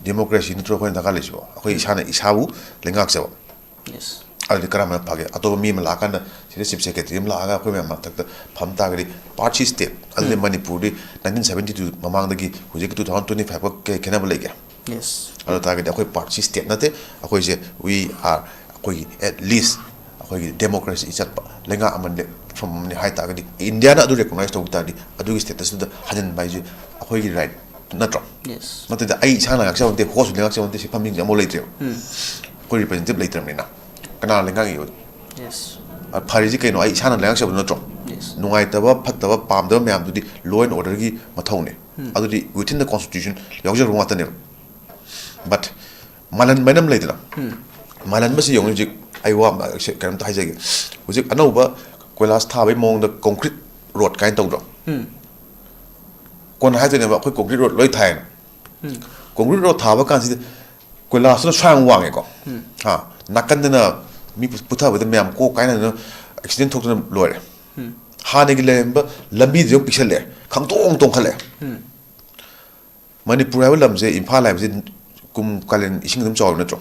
ꯗꯦꯃꯣꯀ꯭ꯔꯦꯁꯤ ꯅꯠꯇ꯭ꯔꯣ ꯑꯩꯈꯣꯏꯅ ꯗꯔꯀꯥꯔ ꯂꯩꯁꯤꯕꯣ? ꯑꯩꯈꯣꯏ ꯎꯝ꯫ ꯏꯁꯥꯅ ꯏꯁꯥꯕꯨ ꯂꯩꯉꯥꯛꯆꯕ꯫ ꯌꯦꯁ꯫ ꯑꯗꯨꯗꯤ ꯀꯔꯝꯕꯅ ꯐꯒꯦ? ꯑꯇꯣꯞꯄ ꯃꯤ ꯑꯃ ꯂꯥꯛꯑꯀꯥꯟꯗ, ꯁꯤꯗ ꯆꯤꯐ ꯁꯦꯀ꯭ꯔꯦꯇꯔꯤ ꯑꯃ ꯂꯥꯛꯑꯒ ꯑꯩꯈꯣꯏ ꯃꯌꯥꯝ ꯃꯊꯛꯇ ꯐꯝ ꯇꯥꯔꯒꯗꯤ, ꯄꯥꯔꯠꯁꯤ ꯁ꯭ꯇꯦꯠ, ꯑꯗꯨꯗꯤ ꯎꯝ꯫ ꯃꯅꯤꯄꯨꯔꯗꯤ ꯅꯥꯏꯟꯇꯤꯟ ꯁꯕꯦꯟꯇꯤ ꯇꯨ ꯃꯃꯥꯡꯗꯒꯤ ꯍꯧꯖꯤꯛꯀꯤ ꯇꯨ ꯊꯥꯎꯖꯟ ꯇ꯭ꯋꯦꯟꯇꯤ ꯐꯥꯏꯚꯀ ꯀꯩ ꯈꯦꯠꯅꯕ ꯂꯩꯒꯦ? ꯌꯦꯁ꯫ ꯑꯗꯨ ꯇꯥꯔꯒꯗꯤ ꯑꯩꯈꯣꯏ ꯄꯥꯔꯠꯁꯤ ꯁ꯭ꯇꯦꯠ ꯅꯠꯇꯦ, ꯑꯩꯈꯣꯏꯁꯦ, we are, ꯑꯩꯈꯣꯏꯒꯤ at least ꯑꯩꯈꯣꯏꯒꯤ ꯗꯦꯃꯣꯀ꯭ꯔꯦꯁꯤ ꯆꯠꯄ ꯂꯩꯉꯥꯛ ꯑꯃ ꯂꯦꯞꯐꯝ ꯑꯃꯅꯤ ꯍꯥꯏ ꯇꯥꯔꯒꯗꯤ, ꯏꯟꯗꯤꯌꯥꯅ ꯑꯗꯨ ꯔꯤꯀꯣꯛꯅꯥꯏꯁ ꯇꯧꯕ ꯇꯥꯔꯗꯤ, ꯑꯗꯨꯒꯤ ꯁ꯭ꯇꯦꯇꯁꯇꯨꯗ ꯍꯟꯖꯤꯟꯕ ꯍꯥꯏꯁꯦ ꯑꯩꯈꯣꯏꯒꯤ ꯔꯥꯏꯠ ꯅꯠꯇ꯭ꯔꯣ? ꯌꯦꯁ꯫ ꯅꯠꯇꯗ ꯑꯩ ꯏꯁꯥꯅ ꯉꯥꯛꯆꯕ ꯅꯠꯇꯦ, ꯍꯣꯁꯁꯨ ꯉꯥꯛꯆꯕ ꯅꯠꯇꯦ, ꯁꯤ ꯐꯝꯃꯤꯁꯤꯡꯁꯦ ꯑꯃꯐꯥꯎ ꯂꯩꯇ꯭ꯔꯦꯕ꯫ ꯎꯝ꯫ ꯑꯩꯈꯣꯏ ꯔꯤꯄ꯭ꯔꯖꯦꯟꯇꯦꯇꯤꯚ ꯂꯩꯇ꯭ꯔꯕꯅꯤꯅ ꯀꯅꯥꯅ ꯂꯩꯉꯥꯛꯏꯕ? ꯌꯦꯁ꯫ ꯑ, ꯐꯔꯤꯁꯤ ꯀꯩꯅꯣ? ꯑꯩ ꯏꯁꯥꯅ ꯂꯩꯉꯥꯛꯆꯕꯗꯨ ꯅꯠꯇ꯭ꯔꯣ? ꯌꯦꯁ꯫ ꯅꯨꯡꯉꯥꯏꯇꯕ, ꯐꯠꯇꯕ, ꯄꯥꯝꯗꯕ ꯃꯌꯥꯝꯗꯨꯗꯤ law and orderꯒꯤ ꯃꯊꯧꯅꯦ꯫ ꯎꯝ꯫ ꯑꯗꯨꯗꯤ within the constitution ꯌꯥꯎꯖꯔꯕ ꯉꯥꯛꯇꯅꯦꯕ꯫ But ꯃꯥꯜꯍꯟꯕ ꯍꯥꯏꯅ ꯑꯃ ꯂꯩꯗꯅ, ꯎꯝ꯫ ꯃꯥꯜꯍꯟꯕꯁꯤ ꯌꯦꯡꯉꯨ꯫ ꯍꯧꯖꯤꯛ ꯑꯩ ꯋꯥ ꯑꯃ ꯁꯦ-, ꯀꯩꯅꯣꯝꯇ ꯍꯥꯏꯖꯒꯦ꯫ ꯍꯧꯖꯤꯛ ꯑꯅꯧꯕ ꯀꯣꯏꯂꯥꯁ ꯊꯥꯕꯒꯤ ꯃꯑꯣꯡꯗ concrete road ꯀꯥꯏꯅ ꯇꯧꯗ꯭ꯔꯣ? ꯎꯝ꯫ ꯀꯣꯟꯅ ꯍꯥꯏꯗꯣꯏꯅꯦꯕ, "ꯑꯩꯈꯣꯏ concrete road ꯂꯣꯏ ꯊꯥꯏꯅ"꯫ ꯎꯝ꯫ Concrete road ꯊꯥꯕ ꯀꯥꯟꯁꯤꯗ ꯀꯣꯏꯂꯥꯁꯇꯨꯅ ꯁ꯭ꯋꯥꯏ ꯌꯥꯝ ꯋꯥꯡꯉꯦꯀꯣ꯫ ꯎꯝ꯫ ꯍꯥ, ꯅꯥꯀꯟꯗꯅ ꯃꯤ ꯄꯨ-, ꯄꯨꯊꯕꯗ ꯃꯌꯥꯝ ꯀꯣꯛ ꯀꯥꯏꯅꯗꯅ accident ꯊꯣꯛꯇꯅ ꯂꯣꯏꯔꯦ꯫ ꯎꯝ꯫ ꯍꯥꯟꯅꯒꯤ ꯂꯩꯔꯝꯕ ꯂꯝꯕꯤꯗꯨꯁꯨ ꯄꯤꯛꯁꯜꯂꯛꯑꯦ, ꯈꯪꯇꯣꯡ ꯇꯣꯡꯈꯠꯂꯛꯑꯦ꯫ ꯎꯝ꯫ ꯃꯅꯤꯄꯨꯔ ꯍꯥꯏꯕ ꯂꯝꯁꯦ, ꯏꯝꯐꯥꯜ ꯍꯥꯏꯕꯁꯦ ꯀꯨꯝ ꯀꯥꯂꯦꯟ ꯏꯁꯤꯡ ꯑꯗꯨꯝ ꯆꯥꯎꯏ ꯅꯠꯇ꯭ꯔꯣ?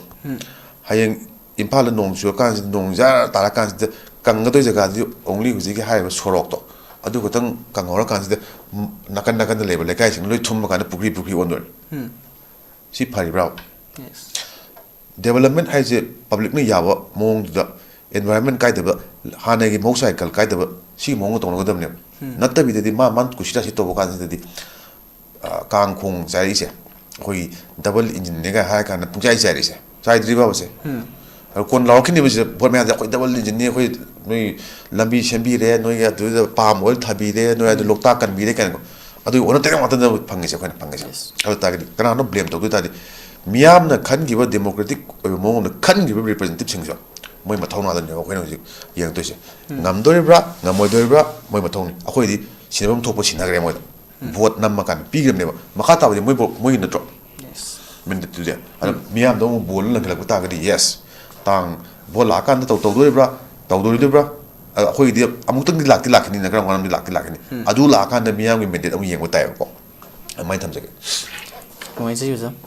ꯍꯥꯏꯌꯦꯡ ꯏꯝꯐꯥꯜꯗ ꯅꯣꯡ ꯆꯨꯔꯀꯥꯟꯁꯤꯗ, ꯅꯣꯡ ꯖꯔ ꯇꯥꯔꯀꯥꯟꯁꯤꯗ ꯀꯪꯒꯗꯣꯏ ꯖꯒꯥꯗꯤ only ꯍꯧꯖꯤꯛꯀꯤ ꯍꯥꯏꯔꯤꯕ ꯁꯣꯔꯣꯛꯇꯣ, ꯑꯗꯨ ꯈꯛꯇꯪ ꯀꯪꯍꯧꯔꯀꯥꯟꯁꯤꯗ, ꯅꯥꯀꯟ ꯅꯥꯀꯟꯗ ꯂꯩꯕ ꯂꯩꯀꯥꯏꯁꯤꯡ ꯂꯣꯏ ꯊꯨꯝꯃꯀꯥꯟꯗ ꯄꯨꯈ꯭ꯔꯤ ꯄꯨꯈ꯭ꯔꯤ ꯑꯣꯟꯗꯣꯏꯅꯤ꯫ ꯁꯤ ꯐꯔꯤꯕ꯭ꯔꯥ? Development ꯍꯥꯏꯁꯦ publicꯅ ꯌꯥꯕ ꯃꯑꯣꯡꯗꯨꯗ, environment ꯀꯥꯏꯗꯕ, ꯍꯥꯟꯅꯒꯤ ꯃꯍꯧꯁꯥꯒꯤ ꯀꯜ ꯀꯥꯏꯗꯕ, ꯁꯤꯒꯤ ꯃꯑꯣꯡꯗ ꯇꯧꯅꯒꯗꯕꯅꯦꯕ꯫ ꯅꯠꯇꯕꯤꯗꯗꯤ ꯃꯥ ꯃꯥ ꯀꯨꯁꯤꯔꯥꯁꯤ ꯇꯧꯕ ꯀꯥꯟꯁꯤꯗꯗꯤ, ꯑ, ꯀꯥꯡ ꯈꯣꯡ ꯆꯥꯏꯔꯛꯏꯁꯦ, ꯑꯩꯈꯣꯏꯒꯤ double engineꯅꯦꯒ ꯍꯥꯏꯔ ꯀꯥꯟꯗ ꯄꯨꯡꯆꯥꯏ ꯆꯥꯏꯔꯛꯏꯁꯦ, ꯆꯥꯏꯗ꯭ꯔꯤꯕꯕꯁꯦ? ꯑꯗꯣ ꯀꯣꯟꯅ ꯂꯥꯎꯔꯛꯈꯤꯅꯤꯕ ꯁꯤꯗ, ꯚꯣꯠ ꯃꯌꯥꯗ ꯑꯩꯈꯣꯏ double engineꯅꯤ, ꯑꯩꯈꯣꯏ ꯅꯣꯏ ꯂꯝꯕꯤ ꯁꯦꯝꯕꯤꯔꯦ, ꯅꯣꯏꯒꯤ ꯑꯗꯨꯗ palm oil ꯊꯥꯕꯤꯔꯦ, ꯅꯣꯏ ꯑꯗꯨ ꯂꯣꯛꯇꯥꯛ ꯀꯟꯕꯤꯔꯦ ꯀꯥꯏꯅꯀꯣ꯫ ꯑꯗꯨꯒꯤ ꯑꯣꯟꯅ ꯇꯩꯅ ꯉꯥꯛꯇꯅꯦꯕ ꯐꯪꯉꯤꯁꯦ, ꯑꯩꯈꯣꯏꯅ ꯐꯪꯉꯤꯁꯦ꯫ ꯑꯗꯨ ꯇꯥꯔꯒꯗꯤ ꯀꯅꯥꯅꯣ blame ꯇꯧꯗꯣꯏ ꯇꯥꯔꯗꯤ, ꯃꯤꯌꯥꯝꯅ ꯈꯟꯈꯤꯕ democratic ꯑꯣꯏꯕ ꯃꯑꯣꯡꯗ ꯈꯟꯈꯤꯕ representativeꯁꯤꯡꯁꯨ ꯃꯣꯏ ꯃꯊꯧꯅꯥꯗꯅꯦꯕ ꯑꯩꯈꯣꯏꯅ ꯍꯧꯖꯤꯛ ꯌꯦꯡꯗꯣꯏꯁꯦ꯫ ꯉꯝꯗꯣꯔꯤꯕ꯭ꯔꯥ, ꯉꯝꯃꯣꯏꯗꯣꯔꯤꯕ꯭ꯔꯥ, ꯃꯣꯏ ꯃꯊꯧꯅꯤ꯫ ꯑꯩꯈꯣꯏꯗꯤ ꯁꯤꯟꯅꯐꯝ ꯊꯣꯛꯄ ꯁꯤꯟꯅꯈ꯭ꯔꯦ ꯃꯣꯏꯗ꯫ ꯚꯣꯠ ꯅꯝꯃꯀꯥꯟꯗ ꯄꯤꯈ꯭ꯔꯕꯅꯦꯕ꯫ ꯃꯈꯥ ꯇꯥꯕꯗꯤ ꯃꯣꯏ ꯚꯣ-, ꯃꯣꯏꯒꯤ ꯅꯠꯇ꯭ꯔꯣ? Mandateꯇꯨꯗꯤ꯫ ꯑꯗꯣ ꯃꯤꯌꯥꯝꯗꯣ ꯑꯃꯨꯛ ꯕꯣꯜꯗ ꯂꯪꯈꯠꯂꯛꯄ ꯇꯥꯔꯒꯗꯤ, yes, ꯇꯥꯡ ꯚꯣꯠ ꯂꯥꯛꯑꯀꯥꯟꯗ ꯇꯧ-, ꯇꯧꯗꯣꯔꯤꯕ꯭ꯔꯥ, ꯇꯧꯗꯣꯔꯤꯗꯣꯏꯕ꯭ꯔꯥ? ꯑꯗꯣ ꯑꯩꯈꯣꯏꯒꯤꯗꯤ ꯑꯃꯨꯛꯇꯪꯗꯤ ꯂꯥꯛꯇꯤ ꯂꯥꯛꯈꯤꯅꯤꯅ, ꯀꯔꯝ ꯀꯥꯟꯗ ꯂꯥꯛꯇꯤ ꯂꯥꯛꯈꯤꯅꯤ꯫ ꯑꯗꯨ ꯂꯥꯛꯑꯀꯥꯟꯗ ꯃꯤꯌꯥꯝꯒꯤ mandate ꯑꯃꯨꯛ ꯌꯦꯡꯕ ꯇꯥꯏꯌꯦꯕꯀꯣ꯫ ꯑꯗꯨꯃꯥꯏꯅ ꯊꯝꯖꯒꯦ꯫ ꯅꯨꯡꯉꯥꯏꯖꯩ ꯑꯣꯖꯥ꯫